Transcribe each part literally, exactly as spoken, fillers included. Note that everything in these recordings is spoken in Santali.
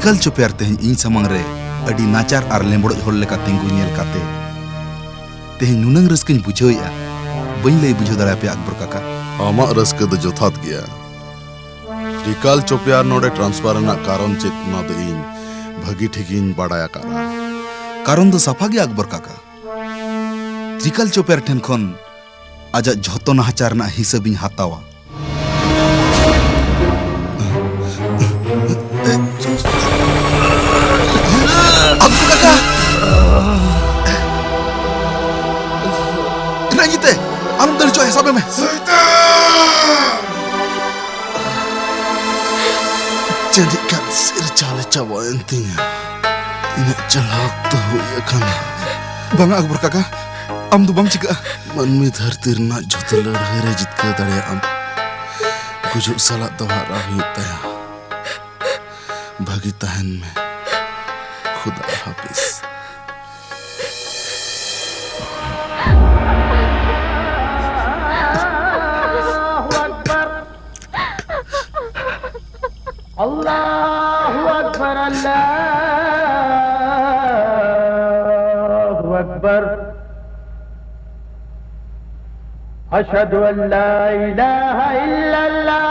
ᱛᱨᱤᱠᱟᱞ ᱪᱚᱯᱮᱭᱟᱨ ᱛᱮᱦᱮᱧ ᱤᱧ ᱥᱟᱢᱟᱝ ᱨᱮ ᱟᱹᱰᱤ ᱱᱟᱪᱟᱨ ᱟᱨ ᱞᱮᱸᱵᱲᱚᱡ ᱦᱚᱲ ᱞᱮᱠᱟ ᱛᱤᱸᱜᱩ ᱧᱮᱞ ᱠᱟᱛᱮ ᱛᱮᱦᱮᱧ ᱱᱩᱱᱟᱹᱝ ᱨᱟᱹᱥᱠᱟᱹᱧ ᱵᱩᱡᱷᱟᱹᱣᱮᱫᱼᱟ, ᱵᱟᱹᱧ ᱞᱟᱹᱭ ᱵᱩᱡᱷᱟᱹᱣ ᱫᱟᱲᱮᱭᱟᱯᱮᱭᱟ ᱟᱠᱵᱚᱨ ᱠᱟᱠᱟ᱾ ᱟᱢᱟᱜ ᱨᱟᱹᱥᱠᱟᱹ ᱫᱚ ᱡᱚᱛᱷᱟᱛ ᱜᱮᱭᱟ᱾ ᱛᱨᱤᱠᱟᱞ ᱪᱚᱯᱮᱭᱟᱨ ᱱᱚᱰᱮ transfer ᱨᱮᱱᱟᱜ ᱠᱟᱨᱚᱱ ᱪᱮᱫ, ᱚᱱᱟ ᱫᱚ ᱤᱧ ᱵᱷᱟᱹᱜᱤ ᱴᱷᱤᱠᱤᱧ ᱵᱟᱰᱟᱭ ᱟᱠᱟᱫᱼᱟ᱾ ᱠᱟᱨᱚᱱ ᱫᱚ ᱥᱟᱯᱷᱟ ᱜᱮᱭᱟ ᱟᱠᱵᱚᱨ ᱠᱟᱠᱟ᱾ ᱛᱨᱤᱠᱟᱞ ᱪᱚᱯᱮᱭᱟᱨ ᱴᱷᱮᱱ ᱠᱷᱚᱱ ᱟᱡᱟᱜ ᱡᱷᱚᱛᱚ ᱱᱟᱦᱟᱪᱟᱨ ᱨᱮᱱᱟᱜ ᱦᱤᱥᱟᱹᱵ ᱤᱧ ᱦᱟᱛᱟᱣᱟ᱾ ᱟᱠᱵᱚᱨ ᱠᱟᱠᱟ! ᱨᱟᱹᱧᱡᱤᱛᱮ, ᱟᱞᱚᱢ ᱫᱟᱹᱲ ᱦᱚᱪᱚᱜᱼᱟ, ᱥᱟᱵᱮ ᱢᱮ᱾ ᱡᱟᱹᱱᱤᱡ ᱠᱷᱟᱱ ᱥᱤᱨ ᱪᱟᱞᱮ ᱪᱟᱵᱟᱭᱮᱱ ᱛᱤᱧᱟ᱾ ᱤᱧᱟᱹᱜ ᱪᱟᱞᱟᱣ ᱚᱠᱛᱚ ᱦᱩᱭ ᱟᱠᱟᱱᱟ᱾ ᱵᱟᱝᱟ ᱟᱠᱵᱚᱨ ᱠᱟᱠᱟ, ᱟᱢ ᱫᱚ ᱵᱟᱢ ᱪᱤᱠᱟᱹᱜᱼᱟ᱾ ᱢᱟᱹᱱᱢᱤ ᱫᱷᱟᱹᱨᱛᱤ ᱨᱮᱱᱟᱜ ᱡᱷᱚᱛᱚ ᱞᱟᱹᱲᱦᱟᱹᱭ ᱨᱮ ᱡᱤᱛᱠᱟᱹᱨ ᱫᱟᱲᱮᱭᱟᱜ ᱟᱢ᱾ ᱜᱩᱡᱩᱜ ᱥᱟᱞᱟᱜ ᱫᱚ ᱦᱟᱨᱟ ᱦᱩᱭᱩᱜ ᱛᱟᱭᱟ᱾ ᱵᱷᱟᱹᱜᱤ ᱛᱟᱦᱮᱱ ᱢᱮ᱾ ᱠᱷᱩᱫᱟ ᱦᱟᱯᱤᱥ᱾ الله أكبر. الله أكبر، الله أكبر. أشهد أن لا إله إلا الله.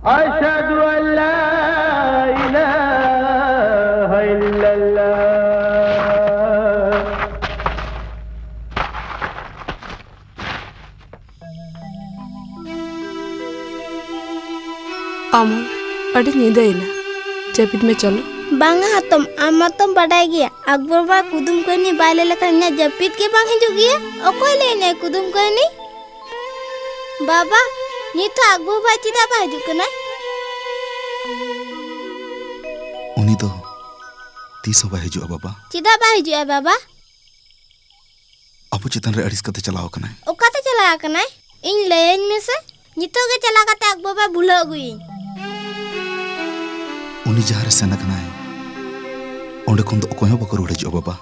أشهد أن لا إله إلا الله. ᱟᱢ, ᱟᱹᱰᱤ ᱧᱤᱫᱟᱹᱭᱮᱱᱟ, ᱡᱟᱹᱯᱤᱫ ᱢᱮ ᱪᱚᱞᱚ᱾ ᱵᱟᱝᱟ ᱦᱟᱛᱚᱢ, ᱟᱢ ᱢᱟᱛᱚᱢ ᱵᱟᱰᱟᱭ ᱜᱮᱭᱟ, ᱟᱠᱵᱚᱨ ᱵᱟᱵᱟ ᱠᱩᱫᱩᱢ ᱠᱟᱹᱦᱱᱤ ᱵᱟᱭ ᱞᱟᱹᱭ ᱞᱮᱠᱷᱟᱱ ᱤᱧᱟᱹᱜ ᱡᱟᱹᱯᱤᱫ ᱜᱮ ᱵᱟᱝ ᱦᱤᱡᱩᱜ ᱜᱮᱭᱟ᱾ ᱚᱠᱚᱭ ᱞᱟᱹᱭ ᱟᱹᱧᱟᱭ ᱠᱩᱫᱩᱢ ᱠᱟᱹᱦᱱᱤ? ᱵᱟᱵᱟ, ᱱᱤᱛ ᱦᱚᱸ ᱟᱠᱵᱚᱨ ᱵᱟᱵᱟ ᱪᱮᱫᱟᱜ ᱵᱟᱭ ᱦᱤᱡᱩᱜ ᱠᱟᱱᱟᱭ? ᱩᱱᱤ ᱫᱚ ᱛᱤᱥ ᱦᱚᱸ ᱵᱟᱭ ᱦᱤᱡᱩᱜᱼᱟ ᱵᱟᱵᱟ᱾ ᱪᱮᱫᱟᱜ ᱵᱟᱭ ᱦᱤᱡᱩᱜᱼᱟ ᱵᱟᱵᱟ? ᱟᱵᱚ ᱪᱮᱛᱟᱱ ᱨᱮ ᱟᱹᱲᱤᱥ ᱠᱟᱛᱮ ᱪᱟᱞᱟᱣ ᱟᱠᱟᱱᱟᱭ᱾ ᱚᱠᱟᱛᱮ ᱪᱟᱞᱟᱣ ᱟᱠᱟᱱᱟᱭ? ᱤᱧ ᱞᱟᱹᱭᱟᱹᱧ ᱢᱮᱥᱮ᱾ ᱱᱤᱛᱚᱜ ᱜᱮ ᱪᱟᱞᱟᱣ ᱠᱟᱛᱮ ᱟᱠᱵᱚᱨ ᱵᱟᱵᱟ ᱵᱷᱩᱞᱟᱹᱣ ᱟᱹᱜᱩᱭᱤᱧ᱾ ᱩᱱᱤ ᱡᱟᱦᱟᱸ ᱨᱮ ᱥᱮᱱ ᱟᱠᱟᱱᱟᱭ, ᱚᱸᱰᱮ ᱠᱷᱚᱱ ᱫᱚ ᱚᱠᱚᱭ ᱦᱚᱸ ᱵᱟᱠᱚ ᱨᱩᱣᱟᱹᱲ ᱦᱤᱡᱩᱜᱼᱟ ᱵᱟᱵᱟ᱾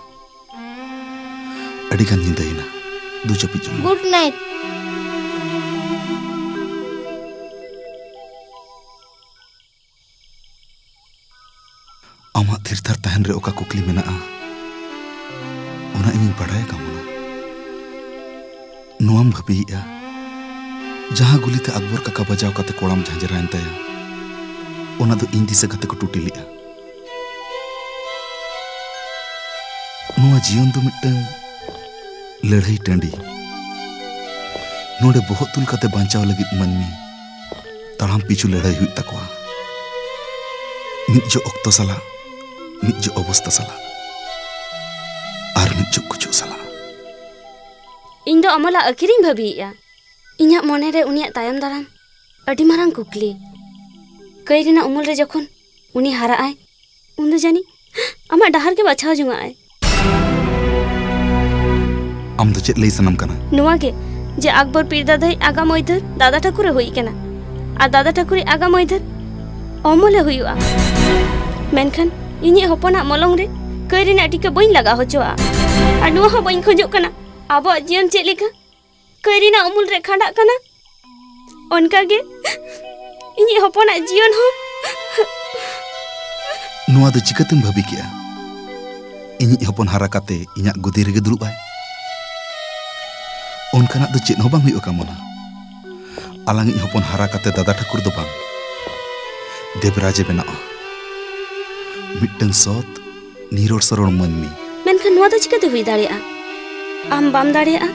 ᱟᱹᱰᱤ ᱜᱟᱱ ᱧᱤᱫᱟᱹᱭᱮᱱᱟ, ᱫᱩ ᱡᱟᱹᱯᱤᱫ ᱡᱚᱝ ᱢᱮ᱾ Good night. ᱛᱷᱤᱨ ᱛᱷᱟᱨ ᱛᱟᱦᱮᱱ ᱨᱮ ᱚᱠᱟ ᱠᱩᱠᱞᱤ ᱢᱮᱱᱟᱜᱼᱟ, ᱚᱱᱟ ᱤᱧᱤᱧ ᱵᱟᱰᱟᱭᱟ ᱠᱟᱢᱚᱱᱟ᱾ ᱱᱚᱣᱟᱢ ᱵᱷᱟᱹᱵᱤᱭᱮᱫᱼᱟ, ᱡᱟᱦᱟᱸ ᱜᱩᱞᱤᱛᱮ ᱟᱠᱵᱚᱨ ᱠᱟᱠᱟ ᱵᱟᱡᱟᱣ ᱠᱟᱛᱮ ᱠᱚᱲᱟᱢ ᱡᱷᱟᱸᱡᱨᱟᱭᱮᱱ ᱛᱟᱭᱟ, ᱚᱱᱟ ᱫᱚ ᱤᱧ ᱫᱤᱥᱟᱹ ᱠᱟᱛᱮ ᱠᱚ ᱴᱩᱴᱤ ᱞᱮᱫᱼᱟ᱾ ᱱᱚᱣᱟ ᱡᱤᱭᱚᱱ ᱫᱚ ᱢᱤᱫᱴᱟᱝ ᱞᱟᱹᱲᱦᱟᱹᱭ ᱴᱟᱺᱰᱤ᱾ ᱱᱚᱰᱮ ᱵᱚᱦᱚᱜ ᱛᱩᱞ ᱠᱟᱛᱮ ᱵᱟᱧᱪᱟᱣ ᱞᱟᱹᱜᱤᱫ ᱢᱟᱹᱱᱢᱤ ᱛᱟᱲᱟᱢ ᱯᱤᱪᱷᱩ ᱞᱟᱹᱲᱦᱟᱹᱭ ᱦᱩᱭᱩᱜ ᱛᱟᱠᱚᱣᱟ᱾ ᱢᱤᱫ ᱡᱚᱜ ᱚᱠᱛᱚ ᱥᱟᱞᱟᱜ, ᱢᱤᱫ ᱡᱚᱜ ᱚᱵᱚᱥᱛᱟ ᱥᱟᱞᱟᱜ, ᱟᱨ ᱢᱤᱫ ᱡᱚᱜ ᱜᱩᱡᱩᱜ ᱥᱟᱞᱟᱜ᱾ ᱤᱧ ᱫᱚ ᱚᱢᱚᱞᱟᱜ ᱟᱹᱠᱷᱤᱨᱤᱧ ᱵᱷᱟᱹᱵᱤᱭᱮᱫᱼᱟ᱾ ᱤᱧᱟᱹᱜ ᱢᱚᱱᱮᱨᱮ ᱩᱱᱤᱭᱟᱜ ᱛᱟᱭᱚᱢ ᱫᱟᱨᱟᱢ ᱟᱹᱰᱤ ᱢᱟᱨᱟᱝ ᱠᱩᱠᱞᱤ᱾ ᱠᱟᱹᱭ ᱨᱮᱱᱟᱜ ᱩᱢᱩᱞ ᱨᱮ ᱡᱚᱠᱷᱚᱱ ᱩᱱᱤ ᱦᱟᱨᱟᱜ ᱟᱭ, ᱩᱱ ᱫᱚ ᱡᱟᱹᱱᱤᱡ ᱟᱢᱟᱜ ᱰᱟᱦᱟᱨ ᱜᱮ ᱵᱟᱪᱷᱟᱣ ᱡᱚᱝᱟᱜ ᱟᱭ᱾ ᱟᱢ ᱫᱚ ᱪᱮᱫ ᱞᱟᱹᱭ ᱥᱟᱱᱟᱢ ᱠᱟᱱᱟ? ᱱᱚᱣᱟ ᱜᱮ, ᱡᱮ ᱟᱠᱵᱚᱨ ᱯᱤᱨ ᱫᱟᱫᱟᱭᱤᱡ ᱟᱜᱟᱢ ᱟᱹᱭᱫᱟᱹᱨ ᱫᱟᱫᱟ ᱴᱷᱟᱹᱠᱩᱨᱮ ᱦᱩᱭ ᱠᱟᱱᱟ, ᱟᱨ ᱫᱟᱫᱟ ᱴᱷᱟᱹᱠᱩᱨᱤᱡ ᱟᱜᱟᱢ ᱟᱹᱭᱫᱟᱹᱨ ᱚᱢᱚᱞᱮ ᱦᱩᱭᱩᱜᱼᱟ᱾ ᱢᱮᱱᱠᱷᱟᱱ ᱤᱧᱤᱡ ᱦᱚᱯᱚᱱᱟᱜ ᱢᱚᱞᱚᱝ ᱨᱮ ᱠᱟᱹᱭ ᱨᱮᱱᱟᱜ ᱴᱤᱠᱟᱹ ᱵᱟᱹᱧ ᱞᱟᱜᱟᱣ ᱦᱚᱪᱚᱣᱟᱜᱼᱟ᱾ ᱟᱨ ᱱᱚᱣᱟ ᱦᱚᱸ ᱵᱟᱹᱧ ᱠᱷᱚᱡᱚᱜ ᱠᱟᱱᱟ ᱟᱵᱚᱣᱟᱜ ᱡᱤᱭᱚᱱ ᱪᱮᱫ ᱞᱮᱠᱟ ᱠᱟᱹᱭ ᱨᱮᱱᱟᱜ ᱩᱢᱩᱞ ᱨᱮ ᱠᱷᱟᱸᱰᱟᱜ ᱠᱟᱱᱟ, ᱚᱱᱠᱟ ᱜᱮ ᱤᱧᱤᱡ ᱦᱚᱯᱚᱱᱟᱜ ᱡᱤᱭᱚᱱ ᱦᱚᱸ᱾ ᱱᱚᱣᱟ ᱫᱚ ᱪᱤᱠᱟᱹᱛᱮᱢ ᱵᱷᱟᱹᱵᱤ ᱠᱮᱜᱼᱟ? ᱤᱧᱤᱡ ᱦᱚᱯᱚᱱ ᱦᱟᱨᱟ ᱠᱟᱛᱮ ᱤᱧᱟᱜ ᱜᱚᱫᱤ ᱨᱮᱜᱮ ᱫᱩᱲᱩᱵ ᱟᱭ? ᱚᱱᱠᱟᱱᱟᱜ ᱫᱚ ᱪᱮᱫ ᱦᱚᱸ ᱵᱟᱝ ᱦᱩᱭᱩᱜᱼᱟ ᱠᱟᱢᱚᱱᱟ᱾ ᱟᱞᱟᱝᱤᱡ ᱦᱚᱯᱚᱱ ᱦᱟᱨᱟ ᱠᱟᱛᱮ ᱫᱟᱫᱟ ᱴᱷᱟᱹᱠᱩᱨ ᱫᱚ ᱵᱟᱝ, ᱫᱮᱵᱽᱨᱟᱡᱽ ᱮ ᱵᱮᱱᱟᱜᱼᱟ᱾ ᱢᱤᱫᱴᱟᱝ ᱥᱚᱛ, ᱱᱤᱨᱚᱲ ᱥᱚᱨᱚᱲ ᱢᱟᱹᱱᱢᱤ᱾ ᱢᱮᱱᱠᱷᱟᱱ ᱱᱚᱣᱟ ᱫᱚ ᱪᱤᱠᱟᱹᱛᱮ ᱦᱩᱭ ᱫᱟᱲᱮᱭᱟᱜᱼᱟ? ᱟᱢ ᱵᱟᱢ ᱫᱟᱲᱮᱭᱟᱜᱼᱟ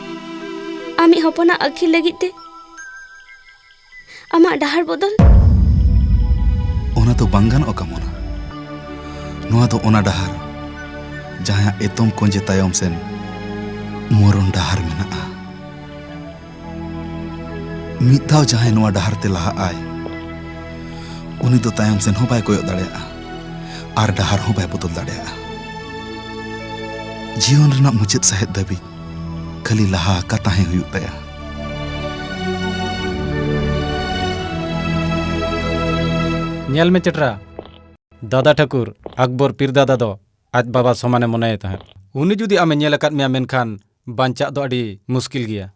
ᱟᱢᱤᱡ ᱦᱚᱯᱚᱱᱟᱜ ᱟᱹᱠᱷᱤᱨ ᱞᱟᱹᱜᱤᱫ ᱛᱮ ᱟᱢᱟᱜ ᱰᱟᱦᱟᱨ ᱵᱚᱫᱚᱞ? ᱚᱱᱟ ᱫᱚ ᱵᱟᱝ ᱜᱟᱱᱚᱜᱼᱟ ᱠᱟᱢᱚᱱᱟ᱾ ᱱᱚᱣᱟ ᱫᱚ ᱚᱱᱟ ᱰᱟᱦᱟᱨ, ᱡᱟᱦᱟᱸᱭᱟᱜ ᱮᱛᱚᱢ ᱠᱚᱸᱡᱮ ᱛᱟᱭᱚᱢ ᱥᱮᱱ ᱢᱚᱨᱚᱱ ᱰᱟᱦᱟᱨ ᱢᱮᱱᱟᱜᱼᱟ᱾ ᱢᱤᱫ ᱫᱷᱟᱣ ᱡᱟᱦᱟᱸᱭ ᱱᱚᱣᱟ ᱰᱟᱦᱟᱨ ᱛᱮ ᱞᱟᱦᱟᱜ ᱟᱭ, ᱩᱱᱤ ᱫᱚ ᱛᱟᱭᱚᱢ ᱥᱮᱱ ᱦᱚᱸ ᱵᱟᱭ ᱠᱚᱭᱚᱜ ᱫᱟᱲᱮᱭᱟᱜᱼᱟ ᱟᱨ ᱰᱟᱦᱟᱨ ᱦᱚᱸ ᱵᱟᱭ ᱵᱚᱫᱚᱞ ᱫᱟᱲᱮᱭᱟᱜᱼᱟ᱾ ᱡᱤᱭᱚᱱ ᱨᱮᱱᱟᱜ ᱢᱩᱪᱟᱹᱫ ᱥᱟᱦᱮᱫ ᱫᱷᱟᱹᱵᱤᱡ ᱠᱷᱟᱹᱞᱤ ᱞᱟᱦᱟ ᱟᱠᱟ ᱛᱟᱦᱮᱸ ᱦᱩᱭᱩᱜ ᱛᱟᱭᱟ᱾ ᱧᱮᱞ ᱢᱮ ᱪᱮᱴᱨᱟ, ᱫᱟᱫᱟ ᱴᱷᱟᱹᱠᱩᱨ ᱟᱠᱵᱚᱨ ᱯᱤᱨ ᱫᱟᱫᱟ ᱫᱚ ᱟᱡ ᱵᱟᱵᱟ ᱥᱚᱢᱟᱱᱮ ᱢᱚᱱᱮᱭᱮ ᱛᱟᱦᱮᱸᱫ᱾ ᱩᱱᱤ ᱡᱩᱫᱤ ᱟᱢᱮ ᱧᱮᱞ ᱟᱠᱟᱫ ᱢᱮᱭᱟ, ᱢᱮᱱᱠᱷᱟᱱ ᱵᱟᱧᱪᱟᱜ ᱫᱚ ᱟᱹᱰᱤ ᱢᱩᱥᱠᱤᱞ ᱜᱮᱭᱟ᱾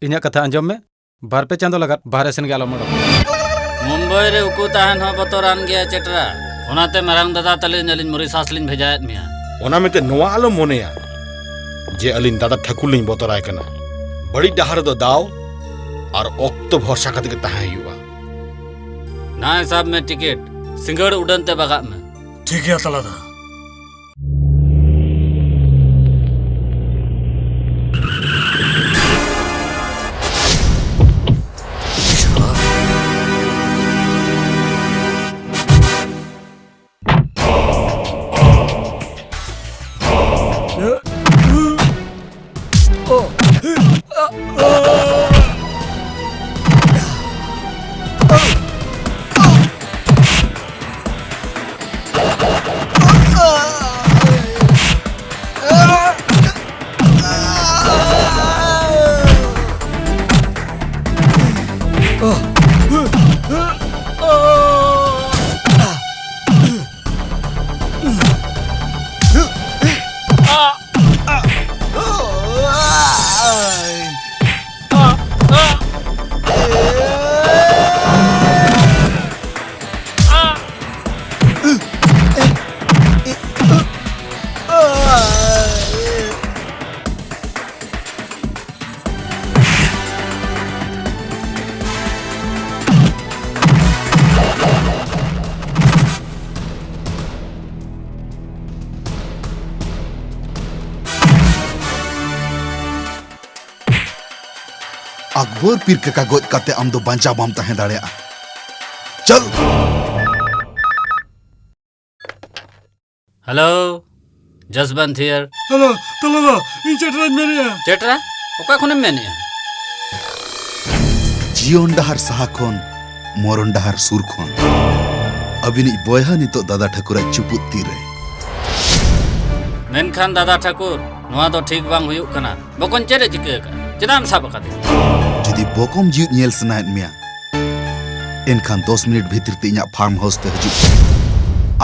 ᱤᱧᱟᱹᱜ ᱠᱟᱛᱷᱟ ᱟᱸᱡᱚᱢ ᱢᱮ, ᱵᱟᱨ ᱯᱮ ᱪᱟᱸᱫᱚ ᱞᱟᱜᱟᱫ ᱵᱟᱦᱨᱮ ᱥᱮᱱ ᱜᱮ ᱟᱞᱚᱢ ᱚᱰᱚᱠ᱾ ᱢᱩᱢᱵᱟᱭ ᱨᱮ ᱩᱠᱩ ᱛᱟᱦᱮᱱ ᱦᱚᱸ ᱵᱚᱛᱚᱨᱟᱱ ᱜᱮᱭᱟ ᱪᱮᱴᱨᱟ᱾ ᱚᱱᱟᱛᱮ ᱢᱟᱨᱟᱝ ᱫᱟᱫᱟ ᱛᱟᱹᱞᱤᱧ ᱟᱹᱞᱤᱧ ᱢᱚᱨᱤᱥᱟᱥ ᱞᱤᱧ ᱵᱷᱮᱡᱟᱭᱮᱫ ᱢᱮᱭᱟ᱾ ᱚᱱᱟ ᱢᱮᱱᱛᱮ ᱱᱚᱣᱟ ᱟᱞᱚᱢ ᱢᱚᱱᱮᱭᱟ ᱡᱮ ᱟᱹᱞᱤᱧ ᱫᱟᱫᱟ ᱴᱷᱟᱹᱠᱩᱨ ᱞᱤᱧ ᱵᱚᱛᱚᱨᱟᱭ ᱠᱟᱱᱟ᱾ ᱵᱟᱹᱲᱤᱡ ᱰᱟᱦᱟᱨ ᱨᱮᱫᱚ ᱫᱟᱣ ᱟᱨ ᱚᱠᱛᱚ ᱵᱷᱚᱨᱥᱟ ᱠᱟᱛᱮ ᱜᱮ ᱛᱟᱦᱮᱸ ᱦᱩᱭᱩᱜᱼᱟ᱾ ᱱᱟᱭ ᱥᱟᱵ ᱢᱮ ᱴᱤᱠᱤᱴ, ᱥᱤᱸᱜᱟᱹᱲ ᱩᱰᱟᱹᱱ ᱛᱮ ᱵᱟᱜᱟᱜ ᱢᱮ᱾ ᱴᱷᱤᱠ ᱜᱮᱭᱟ ᱛᱟᱞᱟᱫᱟ᱾ ᱟᱠᱵᱚᱨ ᱯᱤᱨ ᱠᱟᱠᱟ ᱜᱚᱡ ᱠᱟᱛᱮ ᱟᱢ ᱫᱚ ᱵᱟᱧᱪᱟᱣ ᱵᱟᱢ ᱛᱟᱦᱮᱸ ᱫᱟᱲᱮᱭᱟᱜᱼᱟ᱾ ᱪᱚᱞ! ᱦᱮᱞᱳ, ᱡᱚᱥᱵᱚᱱᱛ ᱦᱤᱭᱟᱨ᱾ ᱦᱮᱞᱳ, ᱛᱟᱞᱟᱫᱟ, ᱤᱧ ᱪᱮᱴᱨᱟᱧ ᱢᱮᱱᱮᱫᱼᱟ᱾ ᱪᱮᱴᱨᱟ? ᱚᱠᱟ ᱠᱷᱚᱱᱮᱢ ᱢᱮᱱᱮᱫᱼᱟ? ᱡᱤᱭᱚᱱ ᱰᱟᱦᱟᱨ ᱥᱟᱦᱟ ᱠᱷᱚᱱ, ᱢᱚᱨᱚᱱ ᱰᱟᱦᱟᱨ ᱥᱩᱨ ᱠᱷᱚᱱ᱾ ᱟᱹᱵᱤᱱᱤᱡ ᱵᱚᱭᱦᱟ ᱱᱤᱛᱚᱜ ᱫᱟᱫᱟ ᱴᱷᱟᱹᱠᱩᱨᱟᱜ ᱪᱩᱯᱩᱫ ᱛᱤᱨᱮ᱾ ᱢᱮᱱᱠᱷᱟᱱ ᱫᱟᱫᱟ ᱴᱷᱟᱹᱠᱩᱨ, ᱱᱚᱣᱟ ᱫᱚ ᱴᱷᱤᱠ ᱵᱟᱝ ᱦᱩᱭᱩᱜ ᱠᱟᱱᱟ᱾ ᱵᱚᱠᱚᱧ ᱪᱮᱫ ᱮ ᱪᱤᱠᱟᱹ ᱟᱠᱟᱫᱼᱟ? ᱪᱮᱫᱟᱜ ᱮᱢ ᱥᱟᱵ ᱟᱠᱟᱫᱮᱭᱟ? ᱡᱩᱫᱤ ᱵᱚᱠᱚᱢ ᱡᱤᱣᱮᱫ ᱧᱮᱞ ᱥᱟᱱᱟᱭᱮᱫ ᱢᱮᱭᱟ, ᱮᱱᱠᱷᱟᱱ ᱫᱚᱥ ᱢᱤᱱᱤᱴ ᱵᱷᱤᱛᱤᱨ ᱛᱮ ᱤᱧᱟᱜ ᱯᱷᱟᱨᱢ ᱦᱟᱣᱩᱥ ᱛᱮ ᱦᱤᱡᱩᱜ ᱢᱮ᱾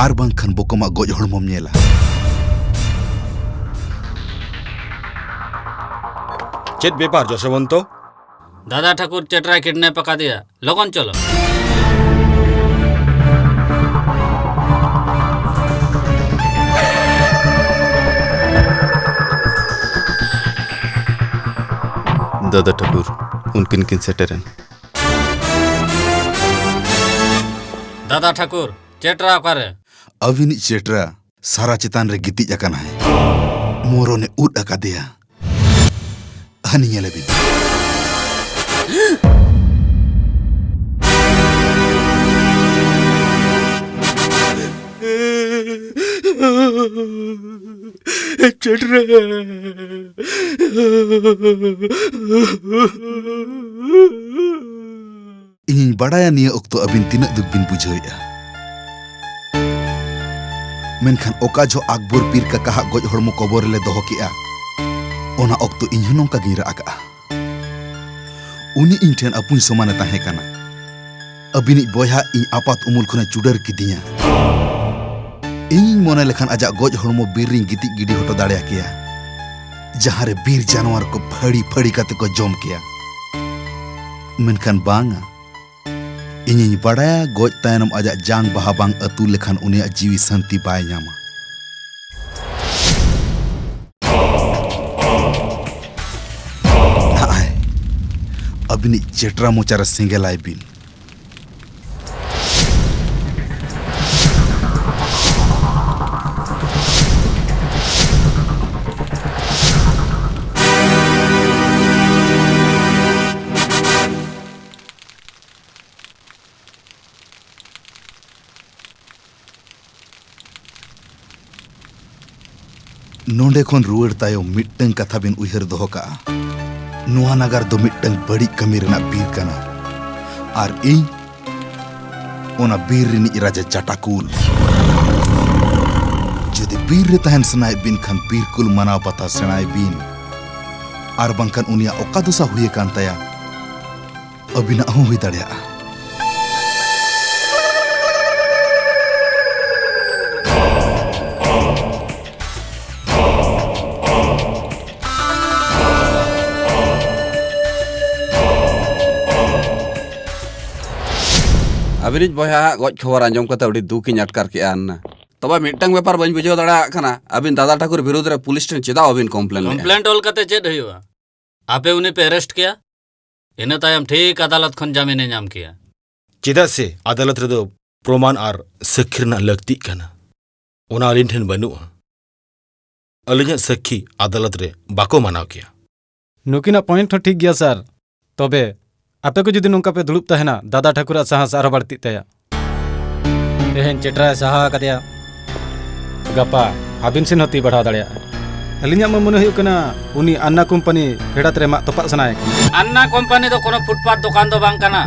ᱟᱨ ᱵᱟᱝᱠᱷᱟᱱ ᱵᱚᱠᱚᱢᱟᱜ ᱜᱚᱡ ᱦᱚᱲᱢᱚᱢ ᱧᱮᱞᱟ᱾ ᱪᱮᱫ ᱵᱮᱯᱟᱨ ᱡᱚᱥᱵᱚᱱᱛᱚ? ᱫᱟᱫᱟ ᱴᱷᱟᱹᱠᱩᱨ ᱪᱮᱴᱨᱟᱭ ᱠᱤᱰᱱᱮᱯ ᱟᱠᱟᱫᱮᱭᱟ, ᱞᱚᱜᱚᱱ ᱪᱚᱞᱚ᱾ ᱫᱟᱫᱟ ᱴᱷᱟᱹᱠᱩᱨ, ᱩᱱᱠᱤᱱ ᱠᱤᱱ ᱥᱮᱴᱮᱨᱮᱱ᱾ ᱫᱟᱫᱟ ᱴᱷᱟᱹᱠᱩᱨ, ᱪᱮᱴᱨᱟ ᱚᱠᱟᱨᱮ? ᱟᱹᱵᱤᱱᱤᱡ ᱪᱮᱴᱨᱟ ᱥᱟᱨᱟ ᱪᱮᱛᱟᱱ ᱨᱮ ᱜᱤᱛᱤᱡ ᱟᱠᱟᱱᱟᱭ᱾ ᱢᱚᱨᱚᱱᱮ ᱩᱫ ᱟᱠᱟᱫᱮᱭᱟ᱾ ᱦᱟᱹᱱᱤ ᱧᱮᱞᱮ ᱵᱤᱱ᱾ ᱪᱮᱴᱨᱟ᱾ ᱤᱧᱤᱧ ᱵᱟᱰᱟᱭᱟ ᱱᱤᱭᱟᱹ ᱚᱠᱛᱚ ᱟᱹᱵᱤᱱ ᱛᱤᱱᱟᱹᱜ ᱫᱩᱠ ᱵᱤᱱ ᱵᱩᱡᱷᱟᱹᱣᱮᱫᱼᱟ᱾ ᱢᱮᱱᱠᱷᱟᱱ ᱚᱠᱟ ᱡᱚᱦᱚᱜ ᱟᱠᱵᱚᱨ ᱯᱤᱨ ᱠᱟᱠᱟ ᱦᱟᱜ ᱜᱚᱡ ᱦᱚᱲᱢᱚ ᱠᱚᱵᱚᱨ ᱨᱮᱞᱮ ᱫᱚᱦᱚ ᱠᱮᱜᱼᱟ, ᱚᱱᱟ ᱚᱠᱛᱚ ᱤᱧ ᱦᱚᱸ ᱱᱚᱝᱠᱟ ᱜᱤᱧ ᱨᱟᱜ ᱟᱠᱟᱜᱼᱟ᱾ ᱩᱱᱤ ᱤᱧ ᱴᱷᱮᱱ ᱟᱹᱯᱩᱧ ᱥᱚᱢᱟᱱᱮ ᱛᱟᱦᱮᱸ ᱠᱟᱱᱟ᱾ ᱟᱹᱵᱤᱱᱤᱡ ᱵᱚᱭᱦᱟ ᱤᱧ ᱟᱯᱟᱛ ᱩᱢᱩᱞ ᱠᱷᱚᱱᱮ ᱪᱩᱰᱟᱹᱨ ᱠᱤᱫᱤᱧᱟ᱾ ᱤᱧᱤᱧ ᱢᱚᱱᱮ ᱞᱮᱠᱷᱟᱱ ᱟᱡᱟᱜ ᱜᱚᱡ ᱦᱚᱲᱢᱚ ᱵᱤᱨ ᱨᱤᱧ ᱜᱤᱛᱤᱡ ᱜᱤᱰᱤ ᱦᱚᱴᱚ ᱫᱟᱲᱮᱭᱟ ᱠᱮᱭᱟ, ᱡᱟᱦᱟᱸ ᱨᱮ ᱵᱤᱨ ᱡᱟᱱᱣᱟᱨ ᱠᱚ ᱯᱷᱟᱹᱲᱤ ᱯᱷᱟᱹᱲᱤ ᱠᱟᱛᱮ ᱠᱚ ᱡᱚᱢ ᱠᱮᱭᱟ᱾ ᱢᱮᱱᱠᱷᱟᱱ ᱵᱟᱝᱟ, ᱤᱧᱤᱧ ᱵᱟᱰᱟᱭᱟ ᱜᱚᱡ ᱛᱟᱭᱱᱚᱢ ᱟᱡᱟᱜ ᱡᱟᱝ ᱵᱟᱦᱟ ᱵᱟᱝ ᱟᱹᱛᱩ ᱞᱮᱠᱷᱟᱱ ᱩᱱᱤᱭᱟᱜ ᱡᱤᱣᱤ ᱥᱟᱹᱱᱛᱤ ᱵᱟᱭ ᱧᱟᱢᱟ᱾ ᱱᱟᱜᱼᱟᱭ, ᱟᱹᱵᱤᱱᱤᱡ ᱪᱮᱴᱨᱟ ᱢᱚᱪᱟᱨᱮ ᱥᱮᱸᱜᱮᱞᱟᱭ ᱵᱤᱱ᱾ ᱱᱚᱸᱰᱮ ᱠᱷᱚᱱ ᱨᱩᱣᱟᱹᱲ ᱛᱟᱭᱚᱢ ᱢᱤᱫᱴᱟᱝ ᱠᱟᱛᱷᱟ ᱵᱤᱱ ᱩᱭᱦᱟᱹᱨ ᱫᱚᱦᱚ ᱠᱟᱜᱼᱟ, ᱱᱚᱣᱟ ᱱᱟᱜᱟᱨ ᱫᱚ ᱢᱤᱫᱴᱟᱝ ᱵᱟᱹᱲᱤᱡ ᱠᱟᱹᱢᱤ ᱨᱮᱱᱟᱜ ᱵᱤᱨ ᱠᱟᱱᱟ, ᱟᱨ ᱤᱧ ᱚᱱᱟ ᱵᱤᱨ ᱨᱤᱱᱤᱡ ᱨᱟᱡᱟ ᱡᱟᱴᱟᱠᱩᱞ᱾ ᱡᱩᱫᱤ ᱵᱤᱨ ᱨᱮ ᱛᱟᱦᱮᱱ ᱥᱟᱱᱟᱭᱮᱫ ᱵᱤᱱ ᱠᱷᱟᱱ ᱵᱤᱨ ᱠᱩᱞ ᱢᱟᱱᱟᱣ ᱵᱟᱛᱟᱣ ᱥᱮᱬᱟᱭ ᱵᱤᱱ, ᱟᱨ ᱵᱟᱝᱠᱷᱟᱱ ᱩᱱᱤᱭᱟᱜ ᱚᱠᱟ ᱫᱚᱥᱟ ᱦᱩᱭ ᱟᱠᱟᱱ ᱛᱟᱭᱟ, ᱟᱹᱵᱤᱱᱟᱜ ᱦᱚᱸ ᱦᱩᱭ ᱫᱟᱲᱮᱭᱟᱜᱼᱟ᱾ ᱟᱹᱵᱤᱱᱤᱡ ᱵᱚᱭᱦᱟ ᱦᱟᱜ ᱜᱚᱡ ᱠᱷᱚᱵᱚᱨ ᱟᱸᱡᱚᱢ ᱠᱟᱛᱮ ᱟᱹᱰᱤ ᱫᱩᱠ ᱤᱧ ᱟᱴᱠᱟᱨ ᱠᱮᱜᱼᱟ᱾ ᱛᱚᱵᱮ ᱢᱤᱫᱴᱟᱝ ᱵᱮᱯᱟᱨ ᱵᱟᱹᱧ ᱵᱩᱡᱷᱟᱹᱣ ᱫᱟᱲᱮᱭᱟᱜ ᱠᱟᱱᱟ, ᱟᱹᱵᱤᱱ ᱫᱟᱫᱟ ᱴᱷᱟᱹᱠᱩᱨ ᱵᱤᱨᱩᱫᱷ ᱨᱮ ᱯᱩᱞᱤᱥ ᱴᱷᱮᱱ ᱪᱮᱫᱟᱜ ᱵᱟᱹᱵᱤᱱ ᱠᱚᱢᱯᱞᱮᱱ ᱞᱮᱫᱼᱟ? ᱠᱚᱢᱯᱞᱮᱱᱴ ᱚᱞ ᱠᱟᱛᱮ ᱪᱮᱫ ᱦᱩᱭᱩᱜᱼᱟ? ᱟᱯᱮ ᱩᱱᱤ ᱯᱮ ᱮᱨᱮᱥᱴ ᱠᱮᱭᱟ, ᱤᱱᱟᱹ ᱛᱟᱭᱚᱢ ᱴᱷᱤᱠ ᱟᱫᱟᱞᱚᱛ ᱠᱷᱚᱱ ᱡᱟᱢᱤᱱᱮ ᱧᱟᱢ ᱠᱮᱭᱟ᱾ ᱪᱮᱫᱟᱜ ᱥᱮ ᱟᱫᱟᱞᱚᱛ ᱨᱮᱫᱚ ᱯᱨᱚᱢᱟᱱ ᱟᱨ ᱥᱟᱹᱠᱷᱤ ᱨᱮᱱᱟᱜ ᱞᱟᱹᱠᱛᱤᱜ ᱠᱟᱱᱟ, ᱚᱱᱟ ᱟᱹᱞᱤᱧ ᱴᱷᱮᱱ ᱵᱟᱹᱱᱩᱜᱼᱟ᱾ ᱟᱹᱞᱤᱧᱟᱜ ᱥᱟᱹᱠᱷᱤ ᱟᱫᱟᱞᱚᱛ ᱨᱮ ᱵᱟᱠᱚ ᱢᱟᱱᱟᱣ ᱠᱮᱭᱟ᱾ ᱱᱩᱠᱤᱱᱟᱜ ᱯᱚᱭᱮᱱᱴ ᱦᱚᱸ ᱴᱷᱤᱠ ᱜᱮᱭᱟ ᱥᱟᱨ᱾ ᱛᱚᱵᱮ ᱟᱯᱮ ᱠᱚ ᱡᱩᱫᱤ ᱱᱚᱝᱠᱟ ᱯᱮ ᱫᱩᱲᱩᱵ ᱛᱟᱦᱮᱱᱟ, ᱫᱟᱫᱟ ᱴᱷᱟᱹᱠᱩᱨᱟᱜ ᱥᱟᱦᱟᱥ ᱟᱨᱦᱚᱸ ᱵᱟᱹᱲᱛᱤᱜ ᱛᱟᱭᱟ᱾ ᱛᱮᱦᱮᱧ ᱪᱮᱴᱨᱟᱭ ᱥᱟᱦᱟ ᱟᱠᱟᱫᱮᱭᱟ, ᱜᱟᱯᱟ ᱟᱹᱵᱤᱱ ᱥᱮᱱ ᱦᱚᱸ ᱛᱤ ᱵᱟᱲᱦᱟᱣ ᱫᱟᱲᱮᱭᱟᱜᱼᱟ᱾ ᱟᱹᱞᱤᱧᱟᱜ ᱢᱟ ᱢᱚᱱᱮ ᱦᱩᱭᱩᱜ ᱠᱟᱱᱟ ᱩᱱᱤ ᱟᱱᱱᱟ ᱠᱳᱢᱯᱟᱱᱤ ᱯᱷᱮᱰᱟᱛ ᱨᱮ ᱢᱟᱜ ᱛᱚᱯᱟᱜ ᱥᱟᱱᱟᱭᱮ ᱠᱟᱱᱟ᱾ ᱟᱱᱱᱟ ᱠᱳᱢᱯᱟᱱᱤ ᱫᱚ ᱠᱳᱱᱳ ᱯᱷᱩᱴᱯᱟᱛ ᱫᱚᱠᱟᱱ ᱫᱚ ᱵᱟᱝ ᱠᱟᱱᱟ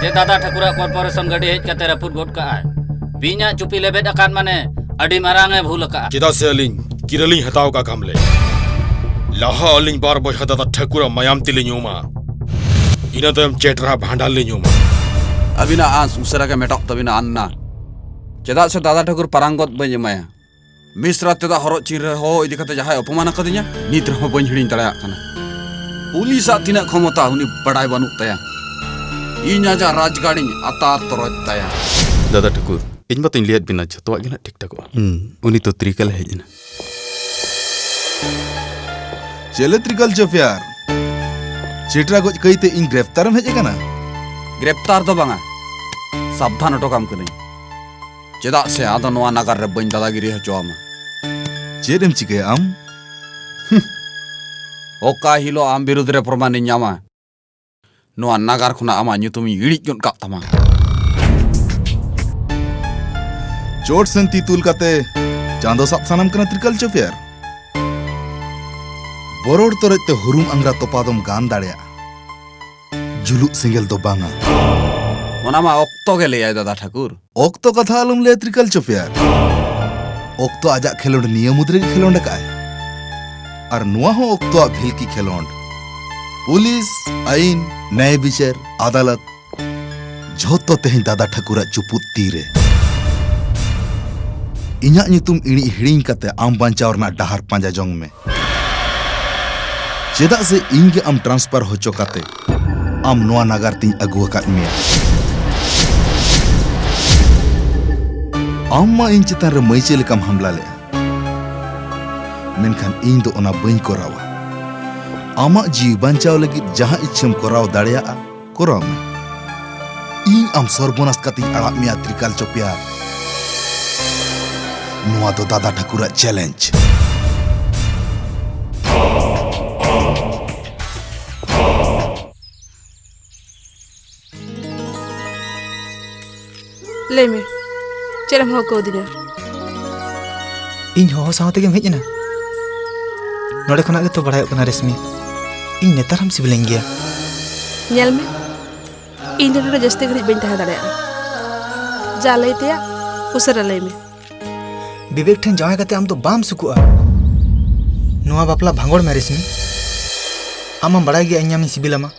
ᱡᱮ ᱫᱟᱫᱟ ᱴᱷᱟᱹᱠᱩᱨᱟᱜ ᱠᱚᱨᱯᱳᱨᱮᱥᱚᱱ ᱜᱟᱹᱰᱤ ᱦᱮᱡ ᱠᱟᱛᱮ ᱨᱟᱹᱯᱩᱫ ᱜᱚᱫ ᱠᱟᱜᱼᱟᱭ᱾ ᱵᱤᱧᱟᱜ ᱪᱩᱯᱤ ᱞᱮᱵᱮᱫ ᱟᱠᱟᱫ ᱢᱟᱱᱮ ᱟᱹᱰᱤ ᱢᱟᱨᱟᱝ ᱮ ᱵᱷᱩᱞ ᱟᱠᱟᱫᱼᱟ᱾ ᱪᱮᱫᱟᱜ ᱥᱮ ᱟᱹᱞᱤᱧ ᱠᱤᱨᱟᱹ ᱞᱤᱧ ᱦᱟᱛᱟᱣ ᱠᱟᱜ ᱠᱟᱢᱞᱮ᱾ ᱞᱟᱦᱟ ᱟᱹᱞᱤᱧ ᱵᱟᱨ ᱵᱚᱭᱦᱟ ᱫᱟᱫᱟ ᱴᱷᱟᱹᱠᱩᱨᱟᱜ ᱢᱟᱭᱟᱢ ᱛᱮᱞᱤᱧ ᱧᱩᱢᱟ, ᱤᱱᱟᱹ ᱛᱟᱭᱚᱢ ᱪᱮᱴᱨᱟ ᱵᱷᱟᱸᱰᱟᱱ ᱞᱤᱧ ᱧᱩᱢᱟ᱾ ᱟᱹᱵᱤᱱᱟᱜ ᱟᱸᱥ ᱩᱥᱟᱹᱨᱟ ᱜᱮ ᱢᱮᱴᱟᱜ ᱛᱟᱹᱵᱤᱱᱟ ᱟᱱᱱᱟ, ᱪᱮᱫᱟᱜ ᱥᱮ ᱫᱟᱫᱟ ᱴᱷᱟᱹᱠᱩᱨ ᱯᱟᱨᱟᱝᱜᱚᱛ ᱵᱟᱹᱧ ᱮᱢᱟᱭᱟ᱾ ᱢᱤᱥᱨᱟ ᱛᱮᱫᱟᱜ ᱦᱚᱨᱚᱜ ᱪᱤᱱ ᱨᱮ ᱦᱚᱦᱚ ᱤᱫᱤ ᱠᱟᱛᱮ ᱡᱟᱦᱟᱸᱭ ᱚᱯᱚᱢᱟᱱ ᱟᱠᱟᱫᱤᱧᱟ, ᱱᱤᱛ ᱨᱮᱦᱚᱸ ᱵᱟᱹᱧ ᱦᱤᱲᱤᱧ ᱫᱟᱲᱮᱭᱟᱜ ᱠᱟᱱᱟ᱾ ᱯᱩᱞᱤᱥᱟᱜ ᱛᱤᱱᱟᱹᱜ ᱠᱷᱚᱢᱚᱛᱟ ᱩᱱᱤ ᱵᱟᱰᱟᱭ ᱵᱟᱹᱱᱩᱜ ᱛᱟᱭᱟ᱾ ᱤᱧ ᱟᱡᱟᱜ ᱨᱟᱡᱽᱜᱟᱲᱤᱧ ᱟᱛᱟᱨ ᱛᱚᱨᱚᱡ ᱛᱟᱭᱟ᱾ ᱫᱟᱫᱟ ᱴᱷᱟᱹᱠᱩᱨ, ᱤᱧ ᱢᱟᱛᱚᱧ ᱞᱟᱹᱭᱟᱫ ᱵᱤᱱᱟ ᱡᱷᱚᱛᱚᱣᱟᱜ ᱜᱮ ᱱᱟᱜ ᱴᱷᱤᱠ ᱴᱷᱟᱠᱚᱜᱼᱟ᱾ ᱦᱩᱸ᱾ ᱩᱱᱤ ᱛᱚ ᱛᱨᱤᱠᱟᱞᱮ ᱦᱮᱡ ᱮᱱᱟ᱾ ᱪᱮᱞᱮ ᱛᱨᱤᱠᱟᱞ ᱪᱚᱯᱮᱭᱟᱨ? ᱪᱮᱴᱨᱟ ᱜᱚᱡ ᱠᱟᱹᱭᱛᱮ ᱤᱧ ᱜᱨᱮᱯᱛᱟᱨᱮᱢ ᱦᱮᱡ ᱟᱠᱟᱱᱟ? ᱜᱨᱮᱯᱛᱟᱨ ᱫᱚ ᱵᱟᱝᱟ, ᱥᱟᱵᱫᱷᱟᱱ ᱦᱚᱴᱚ ᱠᱟᱢ ᱠᱟᱹᱱᱟᱹᱧ᱾ ᱪᱮᱫᱟᱜ ᱥᱮ ᱟᱫᱚ ᱱᱚᱣᱟ ᱱᱟᱜᱟᱨ ᱨᱮ ᱵᱟᱹᱧ ᱫᱟᱫᱟᱜᱤᱨᱤ ᱦᱚᱪᱚ ᱟᱢᱟ᱾ ᱪᱮᱫ ᱮᱢ ᱪᱤᱠᱟᱹᱭᱟ ᱟᱢ? ᱚᱠᱟ ᱦᱤᱞᱳᱜ ᱟᱢ ᱵᱤᱨᱩᱫᱽ ᱨᱮ ᱯᱨᱚᱢᱟᱱᱤᱧ ᱧᱟᱢᱟ, ᱱᱚᱣᱟ ᱱᱟᱜᱟᱨ ᱠᱷᱚᱱᱟᱜ ᱟᱢᱟᱜ ᱧᱩᱛᱩᱢᱤᱧ ᱤᱲᱤᱡ ᱜᱚᱫ ᱠᱟᱜ ᱛᱟᱢᱟ᱾ ᱪᱳᱴ ᱥᱮᱱ ᱛᱤ ᱛᱩᱞ ᱠᱟᱛᱮ ᱪᱟᱸᱫᱚ ᱥᱟᱵ ᱥᱟᱱᱟᱢ ᱠᱟᱱᱟ ᱛᱨᱤᱠᱟᱞ ᱪᱚᱯᱮᱭᱟᱨ? ᱵᱚᱨᱚᱲ ᱛᱚᱨᱚᱡ ᱛᱮ ᱦᱩᱨᱩᱢ ᱟᱝᱜᱽᱨᱟ ᱛᱚᱯᱟ ᱫᱚᱢ ᱜᱟᱱ ᱫᱟᱲᱮᱭᱟᱜᱼᱟ, ᱡᱩᱞᱩᱜ ᱥᱮᱸᱜᱮᱞ ᱫᱚ ᱵᱟᱝᱟ᱾ ᱚᱱᱟ ᱢᱟ ᱚᱠᱛᱚ ᱜᱮ ᱞᱟᱹᱭᱟᱭ ᱫᱟᱫᱟ ᱴᱷᱟᱹᱠᱩᱨ᱾ ᱚᱠᱛᱚ ᱠᱟᱛᱷᱟ ᱟᱞᱚᱢ ᱞᱟᱹᱭᱟ ᱛᱨᱤᱠᱟᱞ ᱪᱚᱯᱮᱭᱟᱨ᱾ ᱚᱠᱛᱚ ᱟᱡᱟᱜ ᱠᱷᱮᱞᱳᱸᱰ ᱱᱤᱭᱟᱹ ᱢᱩᱫᱽ ᱨᱮᱜᱮ ᱠᱷᱮᱞᱳᱸᱰ ᱟᱠᱟᱫᱼᱟᱭ᱾ ᱟᱨ ᱱᱚᱣᱟ ᱦᱚᱸ ᱚᱠᱛᱚᱣᱟᱜ ᱵᱷᱤᱞᱠᱤ ᱠᱷᱮᱞᱳᱸᱰ᱾ ᱯᱩᱞᱤᱥ, ᱟᱹᱭᱤᱱ, ᱱᱟᱭ ᱵᱤᱪᱟᱹᱨ, ᱟᱫᱟᱞᱚᱛ, ᱡᱷᱚᱛᱚ ᱛᱮᱦᱮᱧ ᱫᱟᱫᱟ ᱴᱷᱟᱹᱠᱩᱨᱟᱜ ᱪᱩᱯᱩᱫ ᱛᱤ ᱨᱮ᱾ ᱤᱧᱟᱜ ᱧᱩᱛᱩᱢ ᱤᱲᱤᱡ ᱦᱤᱲᱤᱧ ᱠᱟᱛᱮ ᱟᱢ ᱵᱟᱧᱪᱟᱣ ᱨᱮᱱᱟᱜ ᱰᱟᱦᱟᱨ ᱯᱟᱸᱡᱟ ᱡᱚᱝ ᱢᱮ᱾ ᱪᱮᱫᱟᱜ ᱥᱮ ᱤᱧ ᱜᱮ ᱟᱢ ᱴᱨᱟᱱᱥᱯᱷᱟᱨ ᱦᱚᱪᱚ ᱠᱟᱛᱮ ᱟᱢ ᱱᱚᱣᱟ ᱱᱟᱜᱟᱨ ᱛᱤᱧ ᱟᱹᱜᱩ ᱟᱠᱟᱫ ᱢᱮᱭᱟ᱾ ᱟᱢ ᱢᱟ ᱤᱧ ᱪᱮᱛᱟᱱ ᱨᱮ ᱢᱟᱹᱭᱪᱟᱹ ᱞᱮᱠᱟᱢ ᱦᱟᱢᱞᱟ ᱞᱮᱫᱼᱟ, ᱢᱮᱱᱠᱷᱟᱱ ᱤᱧ ᱫᱚ ᱚᱱᱟ ᱵᱟᱹᱧ ᱠᱚᱨᱟᱣᱟ᱾ ᱟᱢᱟᱜ ᱡᱤᱣᱤ ᱵᱟᱧᱪᱟᱣ ᱞᱟᱹᱜᱤᱫ ᱡᱟᱦᱟᱸ ᱤᱪᱪᱷᱟᱹᱢ ᱠᱚᱨᱟᱣ ᱫᱟᱲᱮᱭᱟᱜᱼᱟ, ᱠᱚᱨᱟᱣ ᱢᱮ᱾ ᱤᱧ ᱟᱢ ᱥᱚᱨᱵᱚᱱᱟᱥ ᱠᱟᱛᱮᱧ ᱟᱲᱟᱜ ᱢᱮᱭᱟ, ᱛᱨᱤᱠᱟᱞ ᱪᱚᱯᱮᱭᱟᱨ᱾ ᱱᱚᱣᱟ ᱫᱚ ᱫᱟᱫᱟ ᱴᱷᱟᱹᱠᱩᱨᱟᱜ ᱪᱮᱞᱮᱧᱡᱽ᱾ ᱞᱟᱹᱭ ᱢᱮ, ᱪᱮᱫ ᱮᱢ ᱦᱚᱦᱚ ᱠᱟᱣᱫᱤᱧᱟ? ᱤᱧ ᱦᱚᱦᱚ ᱥᱟᱶ ᱛᱮᱜᱮᱢ ᱦᱮᱡ ᱮᱱᱟ? ᱱᱚᱰᱮ ᱠᱷᱚᱱᱟᱜ ᱜᱮᱛᱚ ᱵᱟᱲᱟᱭᱚᱜ ᱠᱟᱱᱟ, ᱨᱮᱥᱢᱤ, ᱤᱧ ᱱᱮᱛᱟᱨ ᱦᱚᱸᱢ ᱥᱤᱵᱤᱞᱤᱧ ᱜᱮᱭᱟ᱾ ᱧᱮᱞ ᱢᱮ, ᱤᱧ ᱫᱚ ᱱᱚᱰᱮ ᱡᱟᱹᱥᱛᱤ ᱜᱷᱟᱹᱲᱤᱡ ᱵᱟᱹᱧ ᱛᱟᱦᱮᱸ ᱫᱟᱲᱮᱭᱟᱜᱼᱟ᱾ ᱡᱟ ᱞᱟᱹᱭ ᱛᱮᱭᱟᱜ, ᱩᱥᱟᱹᱨᱟ ᱞᱟᱹᱭ ᱢᱮ᱾ ᱵᱤᱵᱮᱠ ᱴᱷᱮᱱ ᱡᱟᱶᱟᱭ ᱠᱟᱛᱮ ᱟᱢ ᱫᱚ ᱵᱟᱢ ᱥᱩᱠᱩᱜᱼᱟ᱾ ᱱᱚᱣᱟ ᱵᱟᱯᱞᱟ ᱵᱷᱟᱸᱜᱚᱲ ᱢᱮ, ᱨᱮᱥᱢᱤ᱾ ᱟᱢ ᱢᱟᱢ ᱵᱟᱲᱟᱭ ᱜᱮᱭᱟ ᱤᱧ ᱟᱢᱤᱧ ᱥᱤᱵᱤᱞᱟᱢᱟ,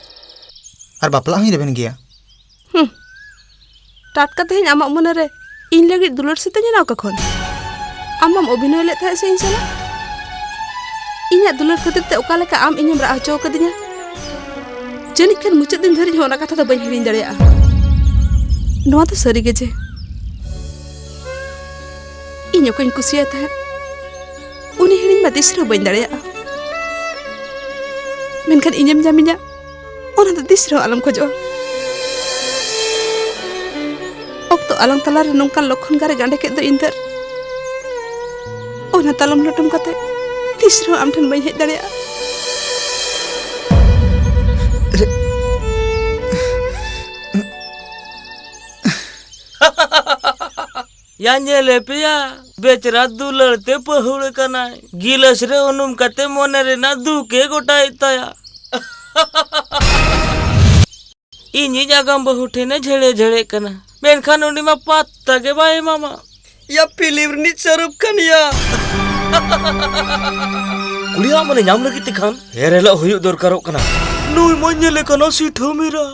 ᱟᱨ ᱵᱟᱯᱞᱟᱜ ᱦᱚᱸᱧ ᱨᱮᱵᱮᱱ ᱜᱮᱭᱟ᱾ ᱦᱩᱸ᱾ ᱴᱟᱴᱠᱟ ᱛᱮᱦᱮᱧ ᱟᱢᱟᱜ ᱢᱚᱱᱮ ᱨᱮ ᱤᱧ ᱞᱟᱹᱜᱤᱫ ᱫᱩᱞᱟᱹᱲ ᱥᱤᱛᱟᱹ ᱧᱮᱞᱟᱣ ᱠᱟ ᱠᱷᱚᱱ? ᱟᱢ ᱢᱟᱢ ᱚᱵᱷᱤᱱᱚᱭ ᱞᱮᱫ ᱛᱟᱦᱮᱸᱫ ᱥᱮ ᱤᱧ ᱥᱟᱞᱟᱜ? ᱤᱧᱟᱜ ᱫᱩᱞᱟᱹᱲ ᱠᱷᱟᱹᱛᱤᱨ ᱛᱮ ᱚᱠᱟ ᱞᱮᱠᱟ ᱟᱢ ᱤᱧᱮᱢ ᱨᱟᱜ ᱦᱚᱪᱚ ᱟᱠᱟᱫᱤᱧᱟ? ᱡᱟᱹᱱᱤᱡ ᱠᱷᱟᱱ ᱢᱩᱪᱟᱹᱫ ᱫᱤᱱ ᱫᱷᱟᱹᱨᱤᱡ ᱦᱚᱸ ᱚᱱᱟ ᱠᱟᱛᱷᱟ ᱫᱚ ᱵᱟᱹᱧ ᱦᱤᱲᱤᱧ ᱫᱟᱲᱮᱭᱟᱜᱼᱟ᱾ ᱱᱚᱣᱟ ᱫᱚ ᱥᱟᱹᱨᱤ ᱜᱮ ᱡᱮ ᱤᱧ ᱚᱠᱚᱭᱤᱧ ᱠᱩᱥᱤᱭᱟᱭ ᱛᱟᱦᱮᱸᱫ, ᱩᱱᱤ ᱦᱤᱲᱤᱧ ᱢᱟ ᱛᱤᱥ ᱨᱮᱦᱚᱸ ᱵᱟᱹᱧ ᱫᱟᱲᱮᱭᱟᱜᱼᱟ᱾ ᱢᱮᱱᱠᱷᱟᱱ ᱤᱧᱮᱢ ᱧᱟᱢᱤᱧᱟ, ᱚᱱᱟ ᱫᱚ ᱛᱤᱥ ᱨᱮᱦᱚᱸ ᱟᱞᱚᱢ ᱠᱷᱚᱡᱚᱜᱼᱟ᱾ ᱚᱠᱛᱚ ᱟᱞᱟᱝ ᱛᱟᱞᱟᱨᱮ ᱱᱚᱝᱠᱟᱱ ᱞᱚᱠᱠᱷᱚᱱ ᱜᱟᱨᱮ ᱜᱟᱸᱰᱮ ᱠᱮᱫ ᱫᱚ ᱤᱧ ᱫᱚ, ᱚᱱᱟ ᱛᱟᱞᱚᱢ ᱞᱚᱴᱚᱢ ᱠᱟᱛᱮ ᱛᱤᱥ ᱨᱮᱦᱚᱸ ᱟᱢ ᱴᱷᱮᱱ ᱵᱟᱹᱧ ᱦᱮᱡ ᱫᱟᱲᱮᱭᱟᱜᱼᱟ᱾ ᱭᱟ ᱧᱮᱞᱮ ᱯᱮᱭᱟ, ᱵᱮᱪᱨᱟ ᱫᱩᱞᱟᱹᱲ ᱛᱮ ᱯᱟᱹᱦᱩᱲ ᱠᱟᱱᱟᱭ᱾ ᱜᱤᱞᱟᱹᱥ ᱨᱮ ᱩᱱᱩᱢ ᱠᱟᱛᱮ ᱢᱚᱱᱮ ᱨᱮᱱᱟᱜ ᱫᱩᱠ ᱮ ᱜᱚᱴᱟᱭᱮᱫ ᱛᱟᱭᱟ᱾ ᱤᱧᱤᱡ ᱟᱜᱟᱢ ᱵᱟᱹᱦᱩ ᱴᱷᱮᱱᱮ ᱡᱷᱮᱲᱮ ᱡᱷᱮᱲᱮᱜ ᱠᱟᱱᱟ, ᱢᱮᱱᱠᱷᱟᱱ ᱩᱱᱤ ᱢᱟ ᱯᱟᱛᱛᱟ ᱜᱮ ᱵᱟᱭ ᱮᱢᱟᱢᱟ᱾ ᱭᱟ ᱯᱷᱤᱞᱢ ᱨᱤᱱᱤᱡ ᱥᱟᱹᱨᱩᱠ ᱠᱷᱟᱱ ᱭᱟ᱾ ᱠᱩᱲᱤᱭᱟᱜ ᱢᱟᱱᱮ ᱧᱟᱢ ᱞᱟᱹᱜᱤᱫ ᱛᱮ ᱠᱷᱟᱱ ᱦᱮᱨᱮᱞᱚᱜ ᱦᱩᱭᱩᱜ ᱫᱚᱨᱠᱟᱨᱚᱜ ᱠᱟᱱᱟ᱾ ᱱᱩᱭ ᱢᱟᱧ ᱧᱮᱞᱮ ᱠᱟᱱᱟ ᱥᱤᱴᱷᱟᱹ ᱢᱤᱨᱟ᱾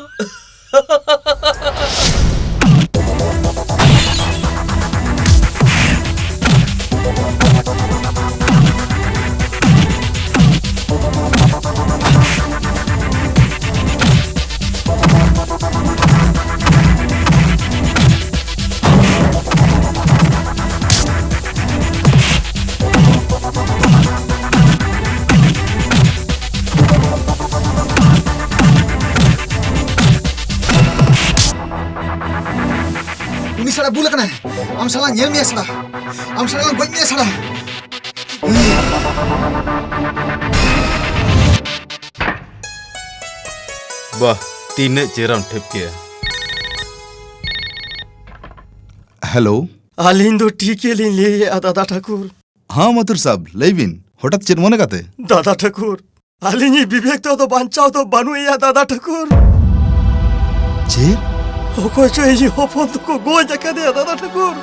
ᱵᱩᱞ ᱟᱠᱟᱱᱟᱭ᱾ ᱟᱢ ᱥᱟᱞᱟᱜ ᱧᱮᱞ ᱢᱮᱭᱟ ᱥᱟᱲᱟ᱾ ᱟᱢ ᱥᱟᱞᱟᱜ ᱜᱚᱡ ᱢᱮᱭᱟ ᱥᱟᱲᱟ᱾ ᱵᱟᱦ, ᱛᱤᱱᱟᱹᱜ ᱪᱮᱦᱨᱟᱢ ᱴᱷᱮᱯ ᱠᱮᱜᱼᱟ᱾ ᱦᱮᱞᱳ᱾ ᱟᱹᱞᱤᱧ ᱫᱚ ᱴᱷᱤᱠ ᱜᱮᱞᱤᱧ ᱞᱟᱹᱭᱮᱫᱼᱟ, ᱫᱟᱫᱟ ᱴᱷᱟᱹᱠᱩᱨ᱾ ᱦᱟᱸ, ᱢᱟᱛᱩᱨ ᱥᱟᱵ, ᱞᱟᱹᱭ ᱵᱤᱱ, ᱦᱚᱴᱟᱛ ᱪᱮᱫ ᱢᱚᱱᱮ ᱠᱟᱛᱮ? ᱫᱟᱫᱟ ᱴᱷᱟᱹᱠᱩᱨ, ᱟᱹᱞᱤᱧᱤᱡ ᱵᱤᱵᱮᱠ ᱫᱚ ᱟᱫᱚ ᱵᱟᱧᱪᱟᱣ ᱫᱚ ᱵᱟᱹᱱᱩᱜ ᱮᱭᱟ, ᱫᱟᱫᱟ ᱴᱷᱟᱹᱠᱩᱨ᱾ ᱪᱮᱫ? ᱚᱠᱚᱭ ᱪᱚ ᱤᱧᱤᱡ ᱦᱚᱯᱚᱱ ᱫᱚᱠᱚ ᱜᱚᱡ ᱟᱠᱟᱫᱮᱭᱟ, ᱫᱟᱫᱟ ᱴᱷᱟᱹᱠᱩᱨ᱾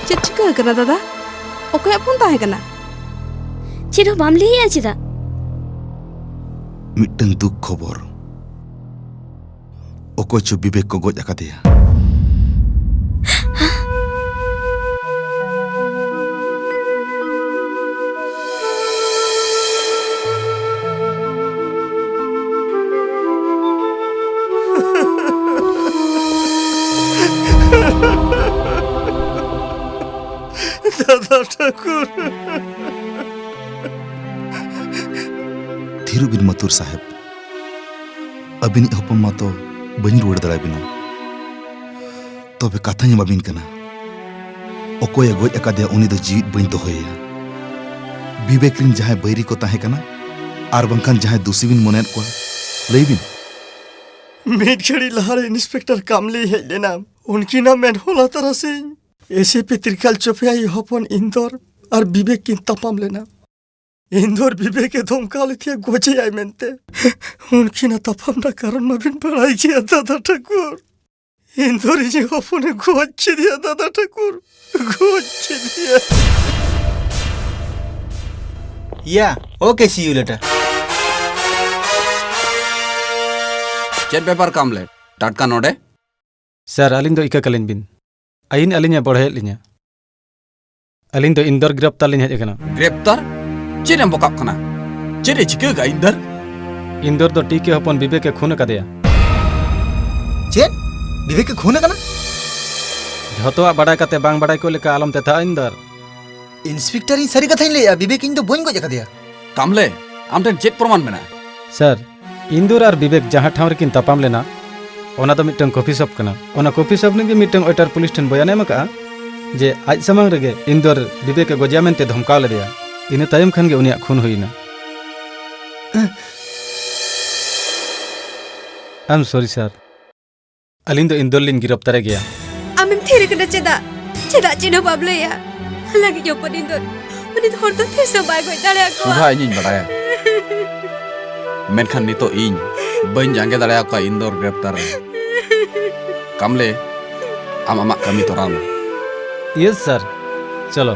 ᱪᱮᱫ ᱪᱤᱠᱟᱹ ᱟᱠᱟᱱᱟ, ᱫᱟᱫᱟ? ᱚᱠᱚᱭᱟᱜ ᱯᱷᱳᱱ ᱛᱟᱦᱮᱸ ᱠᱟᱱᱟ? ᱪᱮᱫ ᱦᱚᱸ ᱵᱟᱢ ᱞᱟᱹᱭᱮᱜᱼᱟ ᱪᱮᱫᱟᱜ? ᱢᱤᱫᱴᱟᱝ ᱫᱩᱠ ᱠᱷᱚᱵᱚᱨ᱾ ᱚᱠᱚᱭ ᱪᱚ ᱵᱤᱵᱮᱠ ᱠᱚ ᱜᱚᱡ ᱟᱠᱟᱫᱮᱭᱟ᱾ ᱫᱟᱫᱟ ᱴᱷᱟᱹᱠᱩᱨ᱾ ᱛᱷᱤᱨᱚᱜ ᱵᱤᱱ ᱢᱟᱛᱩᱨ ᱥᱟᱦᱮᱵ᱾ ᱟᱹᱵᱤᱱᱤᱡ ᱦᱚᱯᱚᱱ ᱢᱟᱛᱚ ᱵᱟᱹᱧ ᱨᱩᱣᱟᱹᱲ ᱫᱟᱲᱮᱭᱟᱵᱤᱱᱟ᱾ ᱛᱚᱵᱮ ᱠᱟᱛᱷᱟᱧ ᱮᱢᱟᱵᱤᱱ ᱠᱟᱱᱟ, ᱚᱠᱚᱭᱮ ᱜᱚᱡ ᱟᱠᱟᱫᱮᱭᱟ ᱩᱱᱤ ᱫᱚ ᱡᱤᱣᱤᱫ ᱵᱟᱹᱧ ᱫᱚᱦᱚᱭᱮᱭᱟ᱾ ᱵᱤᱵᱮᱠ ᱨᱤᱱ ᱡᱟᱦᱟᱸᱭ ᱵᱟᱹᱭᱨᱤ ᱠᱚ ᱛᱟᱦᱮᱸ ᱠᱟᱱᱟ ᱟᱨ ᱵᱟᱝᱠᱷᱟᱱ ᱡᱟᱦᱟᱸᱭ ᱫᱩᱥᱤ ᱵᱤᱱ ᱢᱚᱱᱮᱭᱮᱫ ᱠᱚᱣᱟ, ᱞᱟᱹᱭ ᱵᱤᱱ᱾ ᱢᱤᱫ ᱜᱷᱟᱹᱲᱤᱡ ᱞᱟᱦᱟᱨᱮ ᱤᱱᱥᱯᱮᱠᱴᱚᱨ ᱠᱟᱢᱞᱤ ᱦᱮᱡ ᱞᱮᱱᱟ᱾ ᱩᱱᱠᱤᱱᱟᱜ ᱢᱮᱫ ᱦᱚᱞᱟ ᱛᱟᱨᱟᱥᱤᱧ ᱮᱥᱤᱯᱤ ᱛᱨᱤᱠᱟᱞ ᱪᱚᱯᱮᱭᱟ ᱟᱭᱳ ᱦᱚᱯᱚᱱ ᱤᱱᱫᱚᱨ ᱟᱨ ᱵᱤᱵᱮᱠ ᱠᱤᱱ ᱛᱟᱯᱟᱢ ᱞᱮᱱᱟ᱾ ᱤᱱᱫᱚᱨ ᱵᱤᱵᱮᱠ ᱮ ᱫᱷᱚᱢᱠᱟᱣ ᱞᱮᱫᱮᱭᱟ ᱜᱚᱡᱮᱭᱟᱭ ᱢᱮᱱᱛᱮ᱾ ᱩᱱᱠᱤᱱᱟᱜ ᱛᱟᱯᱟᱢ ᱨᱮᱱᱟᱜ ᱠᱟᱨᱚᱱ ᱢᱟᱵᱤᱱ ᱵᱟᱲᱟᱭ ᱜᱮᱭᱟ ᱫᱟᱫᱟ ᱴᱷᱟᱹᱠᱩᱨ᱾ ᱤᱱᱫᱚᱨ ᱤᱧᱤᱡ ᱦᱚᱯᱚᱱᱮ ᱜᱚᱡ ᱠᱮᱫᱮᱭᱟ ᱫᱟᱫᱟ ᱴᱷᱟᱹᱠᱩᱨ, ᱜᱚᱡ ᱠᱮᱫᱮᱭᱟ᱾ Yeah, okay, see you later. ᱪᱮᱫ ᱵᱮᱯᱟᱨ ᱠᱟᱢᱞᱮ? ᱴᱟᱴᱠᱟ ᱱᱚᱰᱮ? ᱥᱟᱨ, ᱟᱹᱞᱤᱧ ᱫᱚ ᱤᱠᱟᱹ ᱠᱟᱹᱞᱤᱧ ᱵᱤᱱ᱾ ᱟᱹᱭᱤᱱ ᱟᱹᱞᱤᱧᱮ ᱵᱚᱲᱦᱮᱭᱮᱫ ᱞᱤᱧᱟ᱾ ᱟᱹᱞᱤᱧ ᱫᱚ ᱤᱱᱫᱚᱨ ᱜᱨᱮᱯᱛᱟᱨ ᱞᱤᱧ ᱦᱮᱡ ᱟᱠᱟᱱᱟ᱾ ᱜᱨᱮᱯᱛᱟᱨ? ᱪᱮᱫ ᱮᱢ ᱵᱚᱠᱟᱜ ᱠᱟᱱᱟ? ᱪᱮᱫ ᱮ ᱪᱤᱠᱟᱹ ᱟᱠᱟᱫ ᱤᱱᱫᱚᱨ? ᱤᱱᱫᱚᱨ ᱫᱚ ᱴᱤ ᱠᱮ ᱦᱚᱯᱚᱱ ᱵᱤᱵᱮᱠ ᱮ ᱠᱷᱩᱱ ᱟᱠᱟᱫᱮᱭᱟ᱾ ᱪᱮᱫ? ᱵᱤᱵᱮᱠ ᱮ ᱠᱷᱩᱱ ᱟᱠᱟᱱᱟ? ᱡᱷᱚᱛᱚᱣᱟᱜ ᱵᱟᱰᱟᱭ ᱠᱟᱛᱮ ᱵᱟᱝ ᱵᱟᱰᱟᱭ ᱠᱚ ᱞᱮᱠᱟ ᱟᱞᱚᱢ ᱛᱮᱛᱷᱟᱜᱼᱟ ᱤᱱᱫᱚᱨ᱾ ᱤᱱᱥᱯᱮᱠᱴᱚᱨ, ᱤᱧ ᱥᱟᱹᱨᱤ ᱠᱟᱛᱷᱟᱧ ᱞᱟᱹᱭᱮᱜᱼᱟ, ᱵᱤᱵᱮᱠ ᱤᱧ ᱫᱚ ᱵᱟᱹᱧ ᱜᱚᱡ ᱟᱠᱟᱫᱮᱭᱟ᱾ ᱠᱟᱢᱞᱮ, ᱟᱢ ᱴᱷᱮᱱ ᱪᱮᱫ ᱯᱨᱚᱢᱟᱱ ᱢᱮᱱᱟᱜᱼᱟ? ᱥᱟᱨ, ᱤᱱᱫᱚᱨ ᱟᱨ ᱵᱤᱵᱮᱠ ᱡᱟᱦᱟᱸ ᱴᱷᱟᱶ ᱨᱮᱠᱤᱱ ᱛᱟᱯᱟᱢ ᱞᱮᱱᱟ, ᱚᱱᱟ ᱫᱚ ᱢᱤᱫᱴᱟᱝ ᱠᱚᱯᱷᱤ ᱥᱚᱯ ᱠᱟᱱᱟ᱾ ᱚᱱᱟ ᱠᱚᱯᱷᱤ ᱥᱚᱯ ᱨᱤᱱᱤᱡ ᱜᱮ ᱢᱤᱫᱴᱟᱝ ᱳᱭᱮᱴᱟᱨ ᱯᱩᱞᱤᱥ ᱴᱷᱮᱱ ᱵᱚᱭᱟᱱ ᱮ ᱮᱢ ᱟᱠᱟᱫᱼᱟ ᱡᱮ ᱟᱡ ᱥᱟᱢᱟᱝ ᱨᱮᱜᱮ ᱤᱱᱫᱚᱨ ᱵᱤᱵᱮᱠ ᱮ ᱜᱚᱡᱮᱭᱟ ᱢᱮᱱᱛᱮ ᱫᱷᱚᱢᱠᱟᱣ ᱞᱮᱫᱮᱭᱟ᱾ ᱤᱱᱟᱹ ᱛᱟᱭᱚᱢ ᱠᱷᱟᱱ ᱜᱮ ᱩᱱᱤᱭᱟᱜ ᱠᱷᱩᱱ ᱦᱩᱭ ᱮᱱᱟ᱾ I'm sorry sir. ᱟᱹᱞᱤᱧ ᱫᱚ ᱤᱱᱫᱚᱨ ᱞᱤᱧ ᱜᱤᱨᱚᱯᱛᱟᱨᱮ ᱜᱮᱭᱟ᱾ ᱟᱢᱮᱢ ᱛᱷᱤᱨ ᱟᱠᱟᱱᱟ ᱪᱮᱫᱟᱜ? ᱪᱮᱫᱟᱜ ᱪᱮᱫ ᱦᱚᱸ ᱵᱟᱢ ᱞᱟᱹᱭᱟ? ᱞᱟᱹᱜᱤᱫ ᱦᱚᱯᱚᱱ ᱤᱱᱫᱚᱨ, ᱩᱱᱤ ᱫᱚ ᱦᱚᱲ ᱫᱚ ᱛᱤᱥ ᱦᱚᱸ ᱵᱟᱭ ᱜᱚᱡ ᱫᱟᱲᱮᱭᱟᱠᱚᱣᱟ᱾ ᱥᱩᱫᱷᱟ, ᱤᱧᱤᱧ ᱵᱟᱲᱟᱭᱟ, ᱢᱮᱱᱠᱷᱟᱱ ᱱᱤᱛᱚᱜ ᱤᱧ ᱵᱟᱹᱧ ᱡᱟᱸᱜᱮ ᱫᱟᱲᱮᱭᱟᱠᱚᱣᱟ ᱤᱱᱫᱚᱨ ᱜᱨᱮᱯᱛᱟᱨ ᱨᱮ᱾ ᱠᱟᱢᱞᱮ, ᱟᱢ ᱟᱢᱟᱜ ᱠᱟᱹᱢᱤ ᱛᱚᱨᱟᱣ ᱢᱮ᱾ Yes sir. ᱪᱚᱞᱚ᱾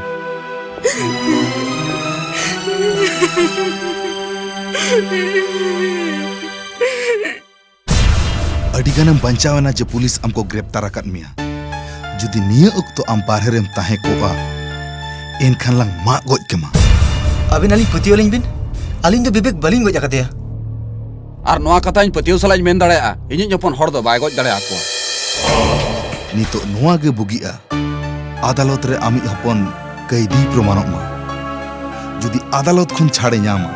ᱟᱹᱰᱤ ᱜᱟᱱᱮᱢ ᱵᱟᱧᱪᱟᱣ ᱮᱱᱟ ᱡᱮ ᱯᱩᱞᱤᱥ ᱟᱢ ᱠᱚ ᱜᱨᱮᱯᱛᱟᱨ ᱟᱠᱟᱫ ᱢᱮᱭᱟ᱾ ᱡᱩᱫᱤ ᱱᱤᱭᱟᱹ ᱚᱠᱛᱚ ᱟᱢ ᱵᱟᱨᱦᱮ ᱨᱮᱢ ᱛᱟᱦᱮᱸ ᱠᱚᱜᱼᱟ, ᱮᱱᱠᱷᱟᱱ ᱞᱟᱝ ᱢᱟᱜ ᱜᱚᱡ ᱠᱮᱢᱟ᱾ ᱟᱹᱵᱤᱱ ᱟᱹᱞᱤᱧ ᱯᱟᱹᱛᱭᱟᱹᱣ ᱞᱤᱧ ᱵᱤᱱ, ᱟᱹᱞᱤᱧ ᱫᱚ ᱵᱤᱵᱮᱠ ᱵᱟᱹᱞᱤᱧ ᱜᱚᱡ ᱟᱠᱟᱫᱮᱭᱟ᱾ ᱟᱨ ᱱᱚᱣᱟ ᱠᱟᱛᱷᱟᱧ ᱯᱟᱹᱛᱭᱟᱹᱣ ᱥᱟᱞᱟᱜ ᱤᱧ ᱢᱮᱱ ᱫᱟᱲᱮᱭᱟᱜᱼᱟ, ᱤᱧᱤᱡ ᱦᱚᱯᱚᱱ ᱦᱚᱲ ᱫᱚ ᱵᱟᱭ ᱜᱚᱡ ᱫᱟᱲᱮᱭᱟᱠᱚᱣᱟ᱾ ᱱᱤᱛᱚᱜ ᱱᱚᱣᱟ ᱜᱮ ᱵᱩᱜᱤᱜᱼᱟ, ᱟᱫᱟᱞᱚᱛ ᱨᱮ ᱟᱢᱤᱡ ᱦᱚᱯᱚᱱ ᱠᱟᱹᱭᱫᱤᱭ ᱯᱨᱚᱢᱟᱱᱚᱜ ᱢᱟ᱾ ᱡᱩᱫᱤ ᱟᱫᱟᱞᱚᱛ ᱠᱷᱚᱱ ᱪᱷᱟᱲᱮ ᱧᱟᱢᱟ,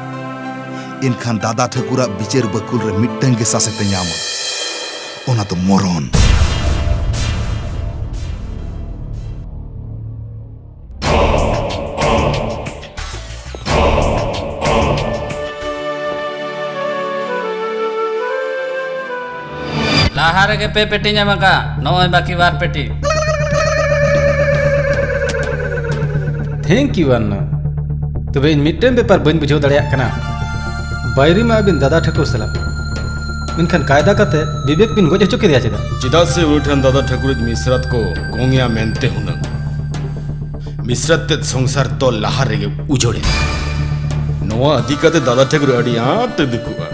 ᱮᱱᱠᱷᱟᱱ ᱫᱟᱫᱟ ᱴᱷᱟᱹᱠᱩᱨᱟᱜ ᱵᱤᱪᱟᱹᱨ ᱵᱟᱹᱠᱩᱞ ᱨᱮ ᱢᱤᱫᱴᱟᱝ ᱜᱮ ᱥᱟᱥᱮᱛᱮ ᱧᱟᱢᱟ, ᱚᱱᱟ ᱫᱚ ᱢᱚᱨᱚᱱ᱾ ᱞᱟᱦᱟ ᱨᱮᱜᱮ ᱯᱮ ᱯᱮᱴᱤᱧ ᱮᱢ ᱟᱠᱟᱫ, ᱱᱚᱜᱼᱚᱭ ᱵᱟᱹᱠᱤ ᱵᱟᱨ ᱯᱮᱴᱤ᱾ Thank you ᱟᱱᱱᱟ᱾ ᱛᱚᱵᱮ ᱤᱧ ᱢᱤᱫᱴᱮᱱ ᱵᱮᱯᱟᱨ ᱵᱟᱹᱧ ᱵᱩᱡᱷᱟᱹᱣ ᱫᱟᱲᱮᱭᱟᱜ ᱠᱟᱱᱟ, ᱵᱟᱭᱨᱤ ᱢᱟ ᱟᱹᱵᱤᱱ ᱫᱟᱫᱟ ᱴᱷᱟᱹᱠᱩᱨ ᱥᱟᱞᱟᱜ, ᱢᱮᱱᱠᱷᱟᱱ ᱠᱟᱭᱫᱟ ᱠᱟᱛᱮ ᱵᱤᱵᱮᱠ ᱵᱤᱱ ᱜᱚᱡ ᱦᱚᱪᱚ ᱠᱮᱫᱮᱭᱟ ᱪᱮᱫᱟᱜ? ᱪᱮᱫᱟᱜ ᱥᱮ ᱩᱱᱤ ᱴᱷᱮᱱ ᱫᱟᱫᱟ ᱴᱷᱟᱹᱠᱩᱨᱤᱡ ᱢᱤᱥᱨᱟᱛ ᱠᱚ ᱜᱚᱝ ᱮᱭᱟ ᱢᱮᱱᱛᱮ ᱦᱩᱱᱟᱹᱝ᱾ ᱢᱤᱥᱨᱟᱛ ᱛᱮᱫ ᱥᱚᱝᱥᱟᱨ ᱛᱚᱞ ᱞᱟᱦᱟ ᱨᱮᱜᱮ ᱩᱡᱟᱹᱲ ᱮᱱᱟ᱾ ᱱᱚᱣᱟ ᱤᱫᱤ ᱠᱟᱛᱮ ᱫᱟᱫᱟ ᱴᱷᱟᱹᱠᱩᱨ ᱟᱹᱰᱤ ᱟᱸᱴ ᱮ ᱫᱩᱠᱩᱜᱼᱟ᱾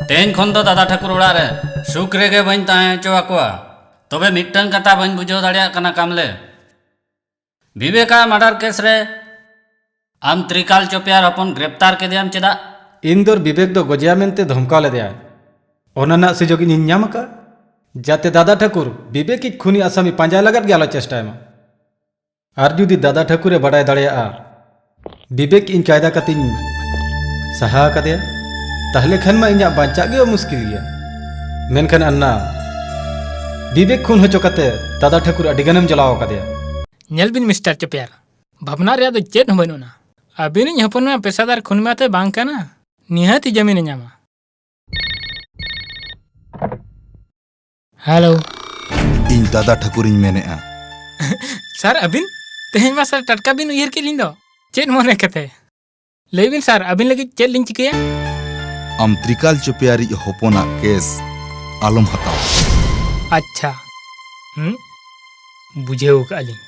ᱛᱮᱦᱮᱧ ᱠᱷᱚᱱ ᱫᱚ ᱫᱟᱫᱟ ᱴᱷᱟᱹᱠᱩᱨ ᱚᱲᱟᱜ ᱨᱮ ᱥᱩᱠ ᱨᱮᱜᱮ ᱵᱟᱹᱧ ᱛᱟᱦᱮᱸ ᱦᱚᱪᱚ ᱟᱠᱚᱣᱟ᱾ ᱛᱚᱵᱮ ᱢᱤᱫᱴᱟᱝ ᱠᱟᱛᱷᱟ ᱵᱟᱹᱧ ᱵᱩᱡᱷᱟᱹᱣ ᱫᱟᱲᱮᱭᱟᱜ ᱠᱟᱱᱟ ᱠᱟᱢᱞᱮ, ᱵᱤᱵᱮᱠᱟᱜ ᱢᱟᱨᱰᱟᱨ ᱠᱮᱥ ᱨᱮ ᱟᱢ ᱛᱨᱤᱠᱟᱞ ᱪᱚᱯᱮᱭᱟᱨ ᱦᱚᱯᱚᱱ ᱜᱨᱮᱯᱛᱟᱨ ᱠᱮᱫᱮᱭᱟᱢ ᱪᱮᱫᱟᱜ? ᱤᱱᱫᱚᱨ ᱵᱤᱵᱮᱠ ᱫᱚ ᱜᱚᱡᱮᱭᱟ ᱢᱮᱱᱛᱮ ᱫᱷᱚᱢᱠᱟᱣ ᱞᱮᱫᱮᱭᱟᱭ᱾ ᱚᱱᱟ ᱨᱮᱱᱟᱜ ᱥᱩᱡᱳᱜᱽ ᱤᱧᱤᱧ ᱧᱟᱢ ᱟᱠᱟᱫ, ᱡᱟᱛᱮ ᱫᱟᱫᱟ ᱴᱷᱟᱹᱠᱩᱨ ᱵᱤᱵᱮᱠᱤᱡ ᱠᱷᱩᱱᱤ ᱟᱥᱟᱢᱤ ᱯᱟᱸᱡᱟᱭ ᱞᱟᱜᱟᱫ ᱜᱮ ᱟᱞᱚ ᱪᱮᱥᱴᱟᱭ ᱢᱟ᱾ ᱟᱨ ᱡᱩᱫᱤ ᱫᱟᱫᱟ ᱴᱷᱟᱹᱠᱩᱨᱮ ᱵᱟᱰᱟᱭ ᱫᱟᱲᱮᱭᱟᱜᱼᱟ ᱵᱤᱵᱮᱠ ᱤᱧ ᱠᱟᱭᱫᱟ ᱠᱟᱛᱮᱧ ᱥᱟᱦᱟ ᱟᱠᱟᱫᱮᱭᱟ, ᱛᱟᱦᱞᱮ ᱠᱷᱟᱱ ᱢᱟ ᱤᱧᱟᱜ ᱵᱟᱧᱪᱟᱜ ᱜᱮ ᱢᱩᱥᱠᱤᱞ ᱜᱮᱭᱟ᱾ ᱢᱮᱱᱠᱷᱟᱱ ᱟᱱᱱᱟ, ᱵᱤᱵᱮᱠ ᱠᱷᱩᱱ ᱦᱚᱪᱚ ᱠᱟᱛᱮ ᱫᱟᱫᱟ ᱴᱷᱟᱹᱠᱩᱨ ᱟᱹᱰᱤ ᱜᱟᱱᱮᱢ ᱡᱟᱞᱟᱣ ᱟᱠᱟᱫᱮᱭᱟ᱾ ᱧᱮᱞ ᱵᱤᱱ ᱢᱤᱥᱴᱟᱨ ᱪᱚᱯᱮᱭᱟᱨ, ᱵᱷᱟᱵᱽᱱᱟ ᱨᱮᱭᱟᱜ ᱫᱚ ᱪᱮᱫ ᱦᱚᱸ ᱵᱟᱹᱱᱩᱜᱼᱟ᱾ ᱟᱹᱵᱤᱱᱤᱡ ᱦᱚᱯᱚᱱ ᱢᱟ ᱯᱮᱥᱟᱫᱟᱨ ᱠᱷᱩᱱ ᱢᱟ ᱛᱮ ᱵᱟᱝ ᱠᱟᱱᱟ, ᱱᱤᱦᱟᱹᱛ ᱡᱟᱢᱤᱱᱮ ᱧᱟᱢᱟ᱾ ᱦᱮᱞᱳ᱾ ᱤᱧ ᱫᱟᱫᱟ ᱴᱷᱟᱹᱠᱩᱨᱤᱧ ᱢᱮᱱᱮᱫᱼᱟ᱾ ᱥᱟᱨ, ᱟᱹᱵᱤᱱ? ᱛᱮᱦᱮᱧ ᱢᱟ ᱥᱟᱨ ᱴᱟᱴᱠᱟ ᱵᱤᱱ ᱩᱭᱦᱟᱹᱨ ᱠᱮᱫ ᱞᱤᱧ ᱫᱚ᱾ ᱪᱮᱫ ᱢᱚᱱᱮ ᱠᱟᱛᱮ? ᱞᱟᱹᱭ ᱵᱤᱱ ᱥᱟᱨ, ᱟᱹᱵᱤᱱ ᱞᱟᱹᱜᱤᱫ ᱪᱮᱫ ᱞᱤᱧ ᱪᱤᱠᱟᱹᱭᱟ? ᱟᱢ ᱛᱨᱤᱠᱟᱞ ᱪᱚᱯᱮᱭᱟᱨᱤᱡ ᱦᱚᱯᱚᱱᱟᱜ ᱠᱮᱥ ᱟᱞᱚᱢ ᱦᱟᱛᱟᱣᱟ᱾ ᱟᱪᱪᱷᱟ᱾ ᱦᱩᱸ? ᱵᱩᱡᱷᱟᱹᱣ ᱠᱟᱜᱼᱟ ᱞᱤᱧ᱾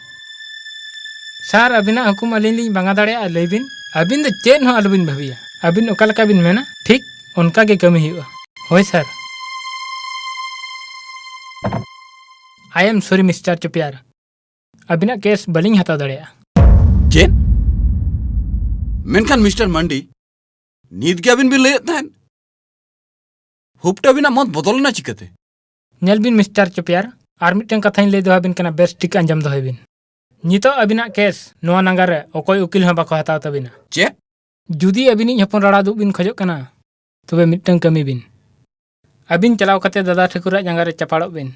ᱥᱟᱨ, ᱟᱹᱵᱤᱱᱟᱜ ᱦᱩᱠᱩᱢ ᱟᱹᱞᱤᱧ ᱞᱤᱧ ᱵᱟᱝᱟ ᱫᱟᱲᱮᱭᱟᱜᱼᱟ, ᱞᱟᱹᱭ ᱵᱤᱱ᱾ ᱟᱹᱵᱤᱱ ᱫᱚ ᱪᱮᱫ ᱦᱚᱸ ᱟᱞᱚᱵᱤᱱ ᱵᱷᱟᱹᱵᱤᱭᱟ᱾ ᱟᱹᱵᱤᱱ ᱚᱠᱟ ᱞᱮᱠᱟ ᱵᱤᱱ ᱢᱮᱱᱟ, ᱴᱷᱤᱠ ᱚᱱᱠᱟ ᱜᱮ ᱠᱟᱹᱢᱤ ᱦᱩᱭᱩᱜᱼᱟ᱾ ᱦᱳᱭ sir. I am sorry, mister ᱪᱚᱯᱮᱭᱟᱨ᱾ ᱟᱹᱵᱤᱱᱟᱜ ᱠᱮᱥ ᱵᱟᱹᱞᱤᱧ ᱦᱟᱛᱟᱣ ᱫᱟᱲᱮᱭᱟᱜᱼᱟ᱾ ᱪᱮᱫ? ᱢᱮᱱᱠᱷᱟᱱ ᱢᱤᱥᱴᱟᱨ ᱢᱟᱱᱰᱤ, ᱱᱤᱛ ᱜᱮ ᱟᱹᱵᱤᱱ ᱵᱤᱱ ᱞᱟᱹᱭᱮᱫ ᱛᱟᱦᱮᱸᱫ, ᱦᱩᱯᱴ ᱟᱹᱵᱤᱱᱟᱜ ᱢᱚᱛ ᱵᱚᱫᱚᱞ ᱮᱱᱟ ᱪᱤᱠᱟᱹᱛᱮ? ᱧᱮᱞ ᱵᱤᱱ ᱢᱤᱥᱴᱟᱨ ᱪᱚᱯᱮᱭᱟᱨ, ᱟᱨ ᱢᱤᱫᱴᱟᱝ ᱠᱟᱛᱷᱟᱧ ᱞᱟᱹᱭ ᱫᱚᱦᱚ ᱟᱹᱵᱤᱱ ᱠᱟᱱᱟ, ᱵᱮᱥ ᱴᱷᱤᱠ ᱟᱸᱡᱚᱢ ᱫᱚᱦᱚᱭ ᱵᱤᱱ᱾ ᱱᱤᱛᱚᱜ ᱟᱹᱵᱤᱱᱟᱜ ᱠᱮᱥ ᱱᱚᱣᱟ ᱱᱟᱜᱟᱨ ᱨᱮ ᱚᱠᱚᱭ ᱩᱠᱤᱞ ᱦᱚᱸ ᱵᱟᱠᱚ ᱦᱟᱛᱟᱣ ᱛᱟᱹᱵᱤᱱᱟ᱾ ᱪᱮᱫ? ᱡᱩᱫᱤ ᱟᱹᱵᱤᱱᱤᱡ ᱦᱚᱯᱚᱱ ᱨᱟᱲᱟ ᱫᱩᱜ ᱵᱤᱱ ᱠᱷᱚᱡᱚᱜ ᱠᱟᱱᱟ, ᱛᱚᱵᱮ ᱢᱤᱫᱴᱟᱝ ᱠᱟᱹᱢᱤ ᱵᱤᱱ᱾ ᱟᱹᱵᱤᱱ ᱪᱟᱞᱟᱣ ᱠᱟᱛᱮ ᱫᱟᱫᱟ ᱴᱷᱟᱹᱠᱩᱨᱟᱜ ᱡᱟᱸᱜᱟ ᱨᱮ ᱪᱟᱯᱟᱲᱚᱜ ᱵᱤᱱ᱾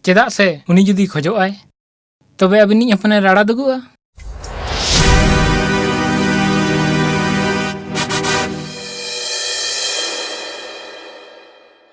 ᱪᱮᱫᱟᱜ ᱥᱮ ᱩᱱᱤ ᱡᱩᱫᱤ ᱠᱷᱚᱡᱚᱜ ᱟᱭ, ᱛᱚᱵᱮ ᱟᱹᱵᱤᱱᱤᱡ ᱦᱚᱯᱚᱱᱮ ᱨᱟᱲᱟ ᱫᱩᱜᱩᱜᱼᱟ᱾